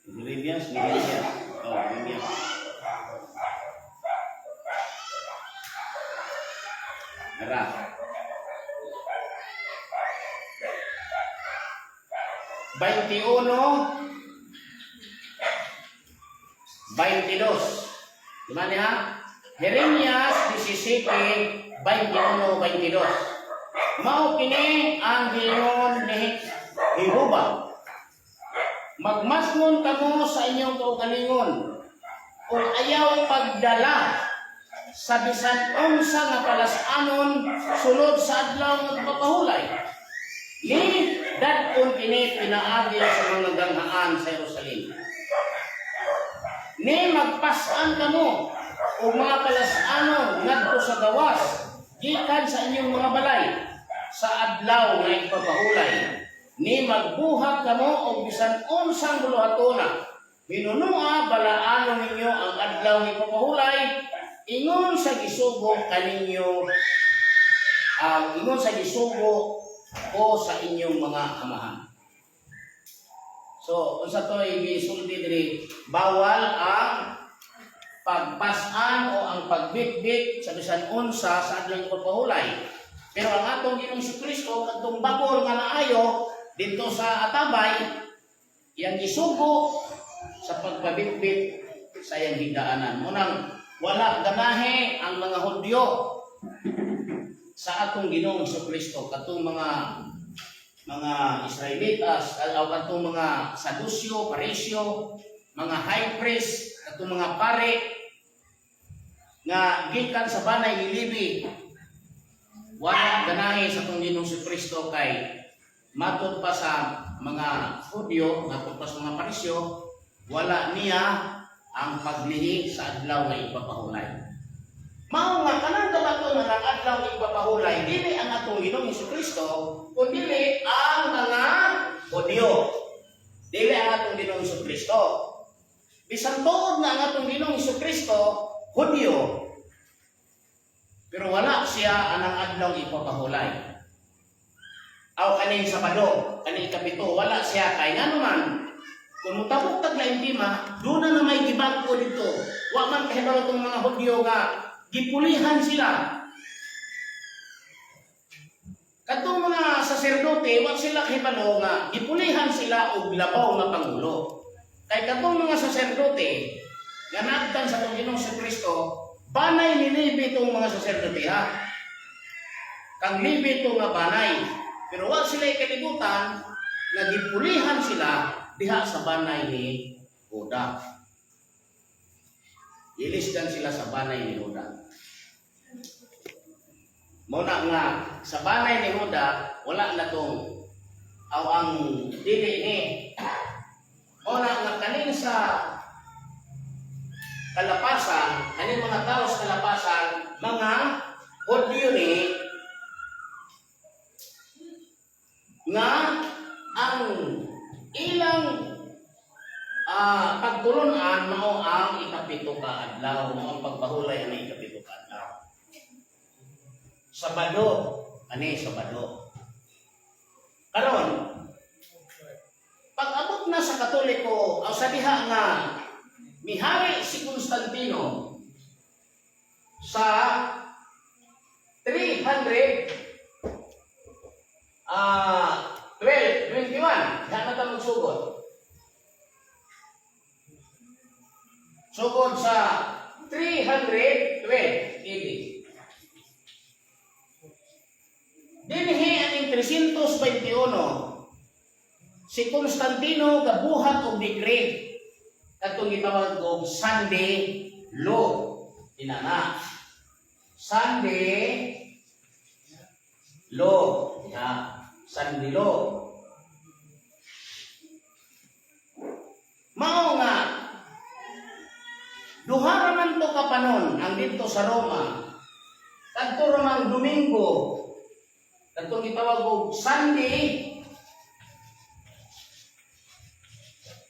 Jeremias, Jeremias. Oh, Jeremias. Ara. 21, 22. Di ba niya? Jeremias 17, 21, 22. Mao kini ang giingon ni Jehova: "Magmasngon kamo sa inyong kaugalingon ug ayaw pagdala sa bisan unsa nga palas-anon sulod sa adlaw nga pagpahulay." Ni dad-on kini pinaagi sa mga ganghaan sa Jerusalem. Ni magpas-an kamo og mga palas-anon ngadto sa gawas gikan sa inyong mga balay sa adlaw nga igpapahulay. Ni magbuhat kamo og bisan unsang buluhatona. Hinunua balaanon ninyo ang adlaw nga ipapahulay ingon sa gisugo kaninyo ang ingon sa gisugo ko sa inyong mga amahan. So, unsa to gisulti diri? Bawal ang pagpasan o ang pagbitbit sa bisan unsa sa adlaw pagpahulay. Pero ang atong Ginoong Kristo, kadtong bakol nga naayo dito sa atabay, iyang gisugo sa pagpabitbit sa iyang higdaanan. Munang wala ganahe ang mga Hudyo sa atong Ginoong Kristo, katong mga Israelitas, o katong mga Sadusyo, Parisyo, mga high priest, katong mga pare nga gikan sa banay ni Levi, wala ganahe sa atong Ginoong Kristo kay matod pa sa mga Hudyo, matod pa sa mga Parisyo, wala niya ang paglihi sa adlaw nga ipapahulay. Mao nga kanang kabaton nga ang adlaw nga ipapahulay, dili ang atong Ginoong Kristo, kundi ang mga Hudyo. Dili ang atong Ginoong Kristo. Bisan tuod nga ang atong Ginoong Kristo Hudyo, pero wala siya anang adlaw ipapahulay. Aw kaning Sabado, kaning ikapito, wala siya kay ngano man kung mutabok tag laing tema, doon na may gibag-o dito. Wa man kahibalo tong mga Hudyo nga gipulihan sila. Katong mga saserdote, wa sila kahibalo nga gipulihan sila og labaw nga pangulo. Kay katong mga saserdote nga naagtan sa atong Ginoong Kristo, banay ni Levi itong mga saserdote, ha. Kang Levi ito nga banay. Pero wa sila kalibutan nga gipulihan sila diha sa banay ni Juda. Ilisdan sila sa banay ni Juda. Mao na nga sa banay ni Juda wala na tong aw ang dili ni. Mao na nga kaning sa kalapasan, kaning mga tao sa kalapasan, mga Hudyo ni nga ang ilang pagtulunan mao ang ikapito ka adlaw, mao ang pagpahulay ang ikapito ka adlaw. Sabado, ani Sabado. Karon, pag abot na sa Katoliko, ang sa diha nga mihari si Constantino sa 300 12, 21, diha na ta magsugod. Sugod sa 312 AD. Dinhi aning 321, si Constantino gabuhat og decree katong gitawag og Sunday Law. Inana. Sunday Law. Ya, Sunday Law. Mao nga duha ra man to ka panon ang didto sa Roma. Kadto ra mang Domingo, kadtong gitawag og Sunday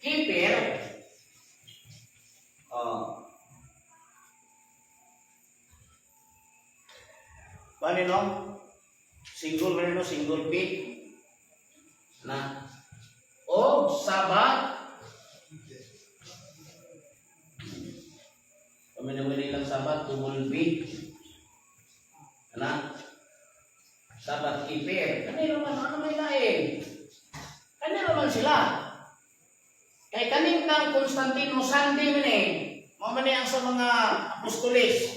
Keeper. Oh. Bani no? Single rin no, single P. Na. O Sabat. Kami naman nilang Sabat, double B. Na. Sabat Keeper. Kanino man, ano may lain? Kanino man sila? Kay kaning kang Constantino, Sunday man eh. Mao man ang sa mga apostoles.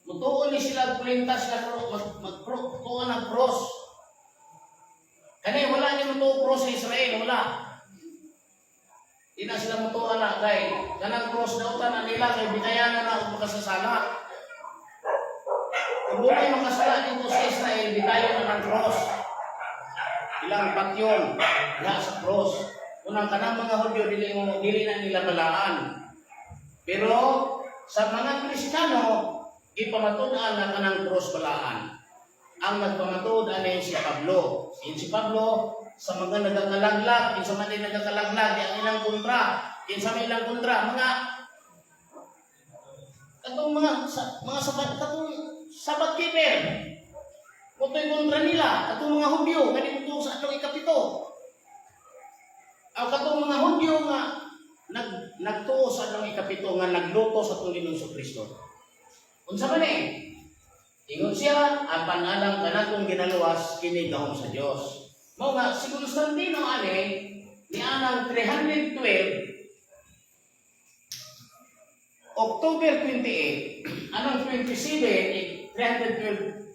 Mutuon ni sila kulintas na mag, mag tuon ang cross. Kani wala ni mutuo cross sa Israel, wala. Di na sila mutuo na kay kanang cross daw tanan nila kay binayanan na og makasasala. Kung dunay makasala dito sa Israel, bitayon na ng cross. Ilang patyon na sa cross. Unang kanang mga Hudyo, dili na nila balaan. Pero sa mga Kristiyano, ipamatud-an na kanang cross balaan. Ang nagpamatud-an ay si Pablo. Yung si Pablo, sa mga nagakalaglag, yung sa mga nagakalaglag, ang ilang kontra, yung sa mga ilang kontra, mga katong mga sa, mga sabat, katong Sabat keeper. Mutoy kontra nila, katong mga Hudyo nga dito sa atong 7. Ang katong mga Hudyo nga nagtuo sa atong 7 nga nagluto sa atong Ginoong Kristo. Unsa man eh? Ingon siya, apan alang kanatong ginaluwas kini gahom sa Dios. Mao nga si Constantino ani nianang 312 October 28, anong 27, 312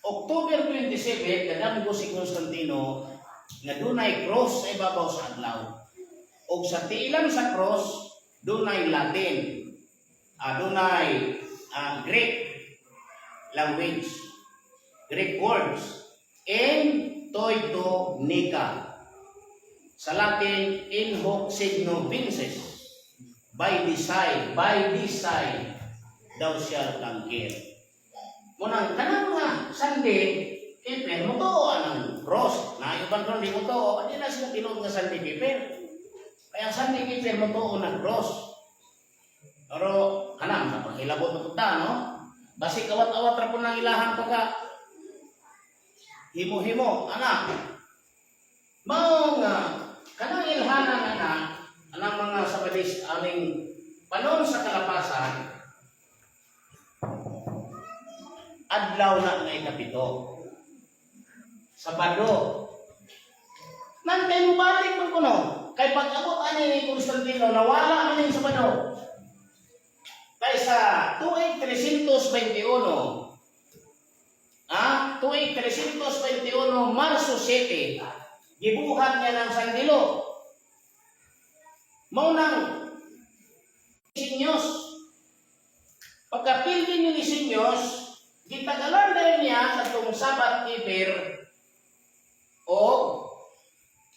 October 27, kadamgo si Constantino nga dunay cross sa ibabaw sa adlaw. Og sa tiilan sa cross, dunay Latin, dunay Greek language, Greek words, en toito nika. Sa Latin, in hoc signo vinces, by this sign, thou shalt conquer. Munang kanang mga Sunday Keeper, mo to anang cross. Na iban ron di mo to, di na sila tinuod nga Sunday Keeper. Kaya ang Sunday Keeper mo to ng cross. Pero kanang mapakilabot na punta, no? Basig awat-awat ra po ng ilahan pagka himo-himo, anak. Mao nga kanang ilhanan ana, anang mga Sabadis aming panon sa kalapasan, adlaw na nga 7. Sabado. Nan kay mubalik man kuno. Kay pag-abot ani ni Constantino, nawala man yung Sabado. Kay sa tuig 321, tuig 321, Marso 7, gibuhat niya ng sandilo. Mao nang Sinyos. Pagkapildi ni Sinyos, gitagalan dahil niya katong Sabat Keeper o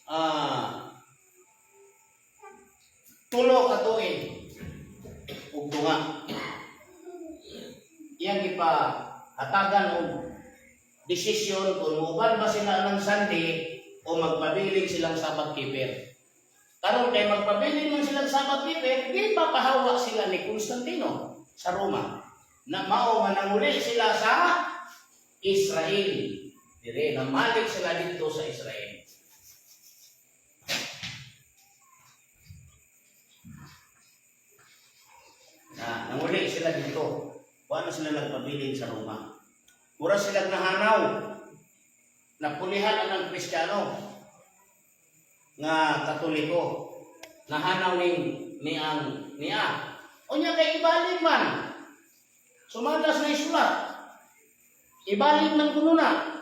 3 ka tuig ug tunga. Iyang gipahatagan og desisyon kung muuban ba sila ng Sunday o magpabilin silang Sabat Keeper. Karon kay magpabilin man silang Sabat Keeper, di papahawa sila ni Constantino sa Roma. Na mao nga nanguli sila sa Israel. Dire namalik sila dito sa Israel. Na nanguli sila dito. Wala sila nagpabilin sa Roma. Mura silang nahanaw. Napulihan ang Kristiyano nga Katoliko. Nahanaw ning ni ang niya. Unya kay ibalik man. Sumala sa isulat. Ibalik man kuno na.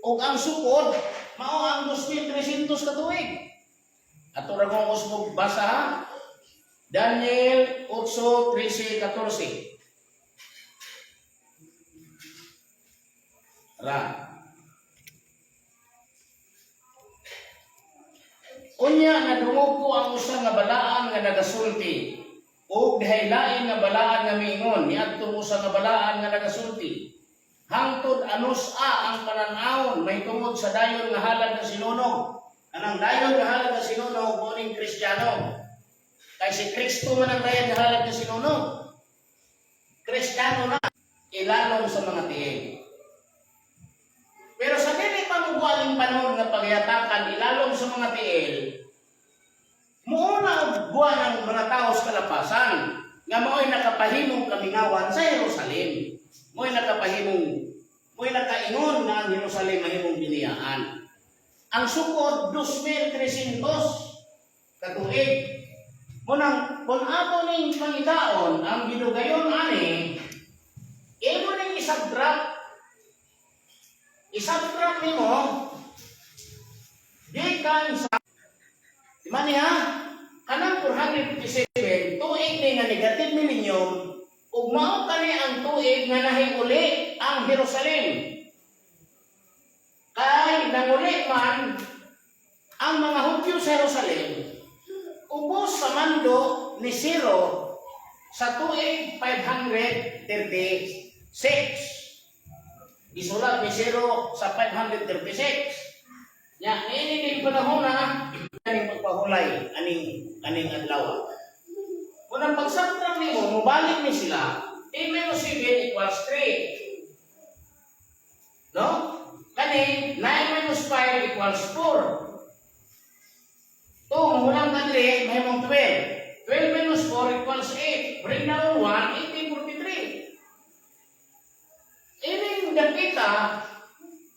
Og ang sukod, mao ang 2,300 ka tuig. Ato ra kong usbog basa ha. Daniel 8, 13, 14. Ra. Unya nadungog ko ang usa nga balaan nga nagasulti ug dihay lain nga balaan nga miingon niadtong usa nga balaan nga nagasulti hangtod anus-a ang panan-awon mahitungod sa dayon nga halad nga sinunog. Anang dayon nga halad nga sinunog mao ning Kristiyano. Kay si Kristo man ang dayon nga halad nga sinunog. Kristiyano na ilalom sa mga tiil. Pero sa dili pa mubualing panahon nga pagyatakan ilalom sa mga tiil, muuna og buwan ang mga tao sa kalapasan nga mao'y nakapahimong kamingawan sa Jerusalem. Mao'y nakaingon nga ang Jerusalem mahimong biniyaan. Ang sukod 2,300 katuig. Munang kung ato ning pangitaon ang gidugayon ani, imo ning isubtract nimo gikan sa, di man niya, kanang 457 tuig ni nga negative millennium ug mao kani ang tuig nga nahiuli ang Jerusalem. Kay nanguli man ang mga Hudyo sa Jerusalem ubos sa mando ni Ciro sa tuig 536. Gisulat ni Ciro sa 536. Nya, niini din panahon na aning pagpahulay aning aning adlaw. Kung ang pagsubtract nimo, mobalik ni sila, 10 minus 7 equals 3. No? Kani, 9 minus 5 equals 4. 2, mahulang ka diri, mahimong 12. 12 minus 4 equals 8. Bring down 1, 1843. Ining dapita,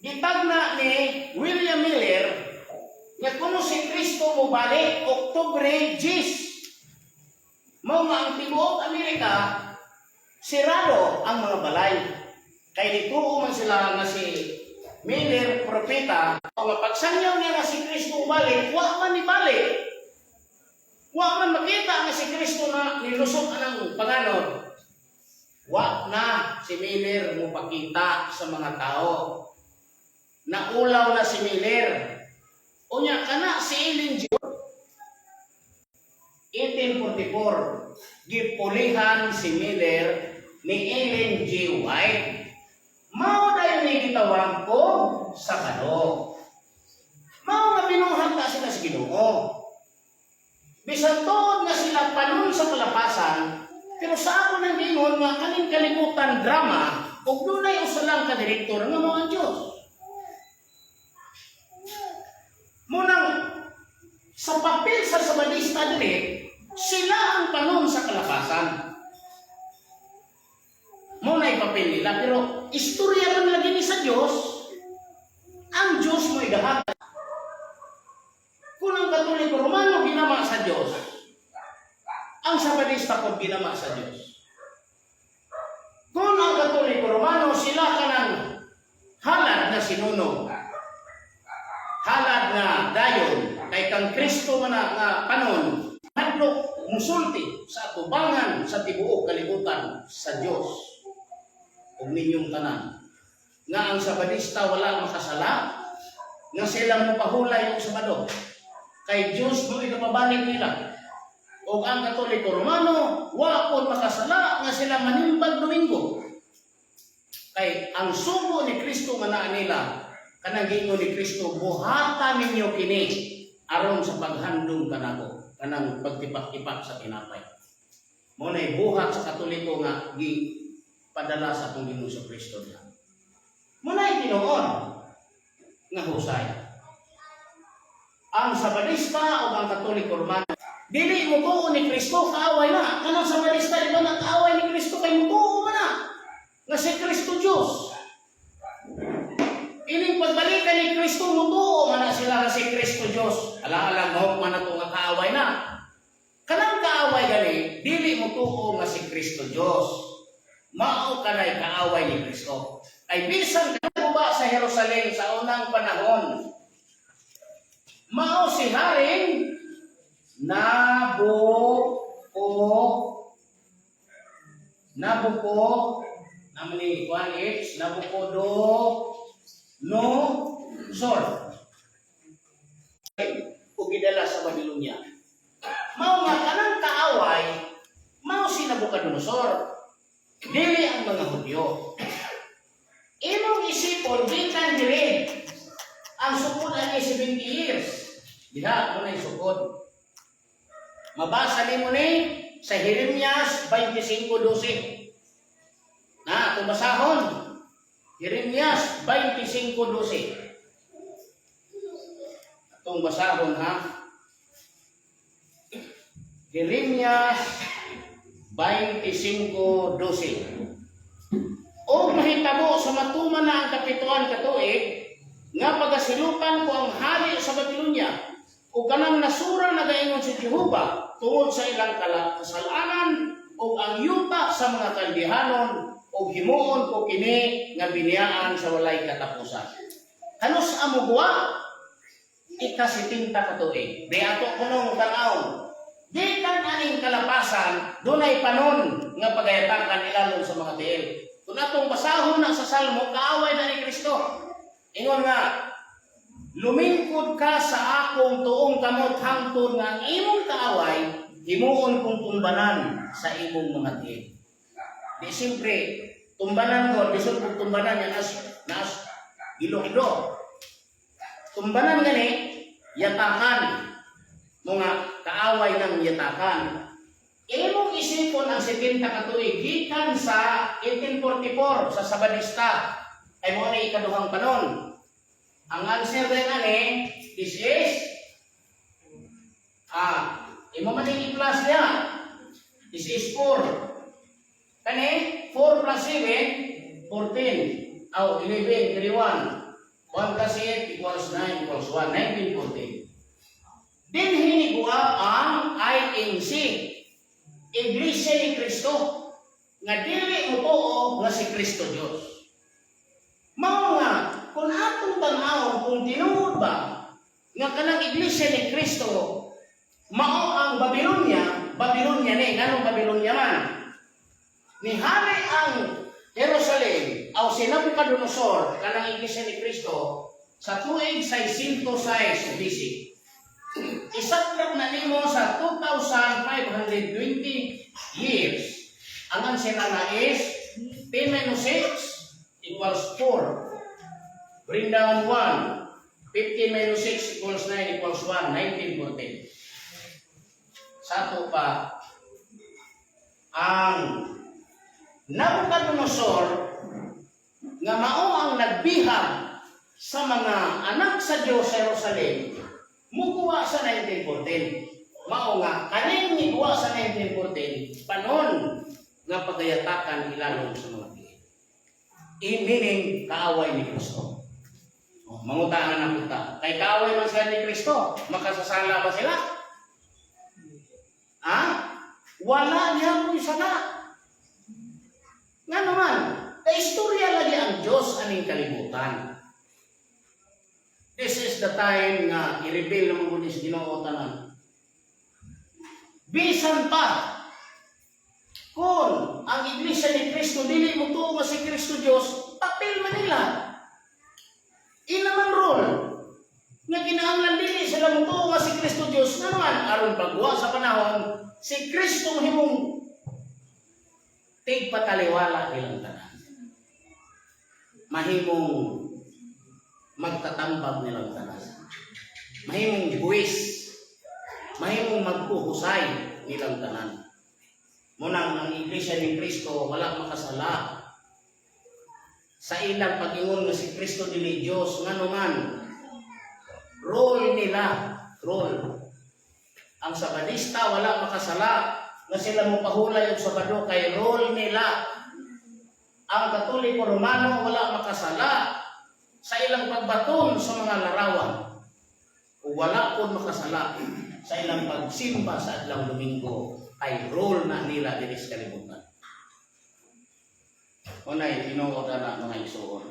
gitagna ni William Miller nga kuno si Kristo mobalik Oktubre 10. Mao nga ang tibuok Amerika sirado ang mga balay. Kay nituo man sila nga si Miller propeta, o nga pagsangyaw niya nga si Kristo balik, wa man ni balik. Wa man makita nga si Kristo na nilusot anang panganod. Wa na si Miller mopakita sa mga tao. Naulaw na si Miller. Unya kana si Ellen G. 1844, gipulihan si Miller ni Ellen G. White. Mao dayon ni gitawag og Sabado. Mao nga binuhat na sila sa Ginoo. Bisan tuod nga sila panon sa kalapasan, pero sa ako nang giingon nga kaning kalibutan drama ug dunay usa lang ka direktor nga mao ang Dios. Munang sa papel sa Sabadista diri, sila ang panon sa kalapasan. Mao na papel nila, pero istorya man lagi ni sa Dios. Ang Dios mo igahat. Kung ang Katoliko Romano ginama sa Dios, ang Sabadista po ginama sa Dios. Kung ang Katoliko Romano, sila kanang halad na sinunog. Halad na dayon, kay kang Kristo man na nga panon, hadlok musulti sa atubangan sa tibuok kalibutan sa Dios ug ninyong tanan. Nga ang Sabadista wala makasala, nga sila mo pahulay og Sabado. Kay Dios mo ikapabalik nila. O ang Katoliko Romano, wa pud makasala nga sila manimbag Domingo. Kay ang sugo ni Kristo nga naa nila, kanang giingon ni Kristo, buhata ninyo kini aron sa paghandom kanako, kanang pagtipak-tipak sa tinapay. Mao na'y buhat sa Katoliko nga gi padala sa atong Ginoong Kristo diha. Mao na'y tinuod nga husay. Ang Sabadista o ang Katoliko Romano, dili mo tuo ni Kristo, kaaway na. Kanang Sabadista, di ba na kaaway ni Kristo kay mutuo man na nga si Kristo Diyos. Ining pagbalikan ni Kristo, mutuo man na sila nga si Kristo Diyos. Ala-ala, mahok man na to nga kaaway na. Kanang kaaway gani, dili mo mutuo nga si Kristo Diyos, mao kanay kaaway ni Kristo. Ay bisan ba sa Jerusalem sa unang panahon, mao si Haring Nabuko naman ni Juan H. Nabucodonosor ug gidala sa Babylonia. Mao nga kanang kaaway mao si Nabucodonosor. Dili ang mga Hudyo. Imong isipon gikan diri ang sukod ani 70 years. Diha mo na sukod. Mabasa nimo ni sa Jeremias 25:12. Na, kung basahon. Jeremias 25:12. Atong basahon, ha. Jeremias 25:12. O mahitabo sa matuman na ang kapituan ka tuig nga pagasilutan ko ang hari sa Babylonia ug kanang nasura, nagaingon si Jehova, tungod sa ilang kasalanan ug ang yuta sa mga Kaldehanon, ug himuon ko kini nga biniyaan sa walay katapusan. Halos amugwa ika-70 ka tuig. Di ato kunong tan-awon. Di kan aning kalapasan, dunay panon nga pagayatakan ilalom sa mga tiil. Kung atong basahon na sa Salmo, kaaway na ni Kristo. Ingon nga, "Lumingkod ka sa akong tuong kamot hangtod nga ang imong kaaway, himuon kong tumbanan sa imong mga tiil." Di siyempre, tumbanan ko, bisan kung tumbanan niya nas gilokdo. Tumbanan gani, yatakan. Mga kaaway ng yatakan. Imong isipon ang 70 ka tuig gikan sa 1844 sa Sabadista ay mo ni ikaduhang panon. Ang answer din ani, this is imo man ning i-plus niya. This is 4. Kani 4 plus 7, 14. Aw, 11, 31. 1 plus 8 equals 9 equals 1, 1914. Dinhi niguwa ang INC, Iglesia ni Cristo, nga dili mo nga si Kristo Diyos. Mao nga, kung atong tan-awon kung tinuod ba nga kanang Iglesia ni Cristo mao ang Babylonia, Babylonia ni, nganong Babylonia man? Nihari ang Jerusalem aw si Nabucodonosor kanang Iglesia ni Cristo sa tuig 606 BC. I-subtract na nimo sa 2,520 years. Ang answer na is 10 minus 6 equals 4. Bring down 1. 15 minus 6 equals 9 equals 1. 1914. Sa ato pa, ang Nabucodonosor nga mao ang nagbihag sa mga anak sa Diyos sa Jerusalem mukuha sa 1914. Mao nga kaning niguwa sa 1914, panon nga pagayatakan ilalom sa mga tiil. Meaning kaaway ni Kristo. Oh, mangutana na punta. Kay kaaway man sila ni Kristo, makasasala ba sila? Ha? Wala niya po sala. Nga naman, kay istorya lagi ang Diyos aning kalibutan. This is the time nga i-reveal naman ko ni sa Ginoo tanan. Bisan pa kung ang Iglesia ni Cristo dili mo tuo nga si Kristo Diyos, papel man nila. Ila man role nga kinahanglan dili sila mo tuo nga si Kristo Diyos, nga naman aron pagwa sa panahon si Kristo himong tigpataliwala nilang tanan. Mahimong magtatambag nilang tanan. Mahimong buwis. Mahimong magpuhusay nilang tanan. Munang ang Iglesia ni Kristo wala makasala sa ilang pag-ingon nga si Kristo dili Diyos, ngano man, role nila, role. Ang Sabadista wala makasala nga sila mo pahulay og Sabado kay role nila. Ang Katoliko Romano wala makasala sa ilang pagbaton sa mga larawan. O wala po makasala sa ilang pagsimba sa adlaw Domingo. Kay role na nila diri sa kalibutan. Unay, tinuod na, mga igsuon.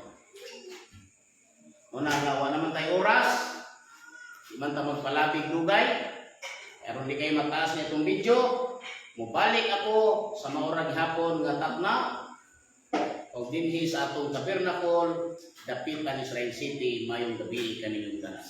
Una nga, wa naman tayo oras. Di man ta magpalabig dugay. Pero di kayo mataas na itong video. Mubalik ako sa maura gihapon nga takna. O dinhi sa atong tabernacle, dapitan Israel City, mayong gabi kaninyong tanan.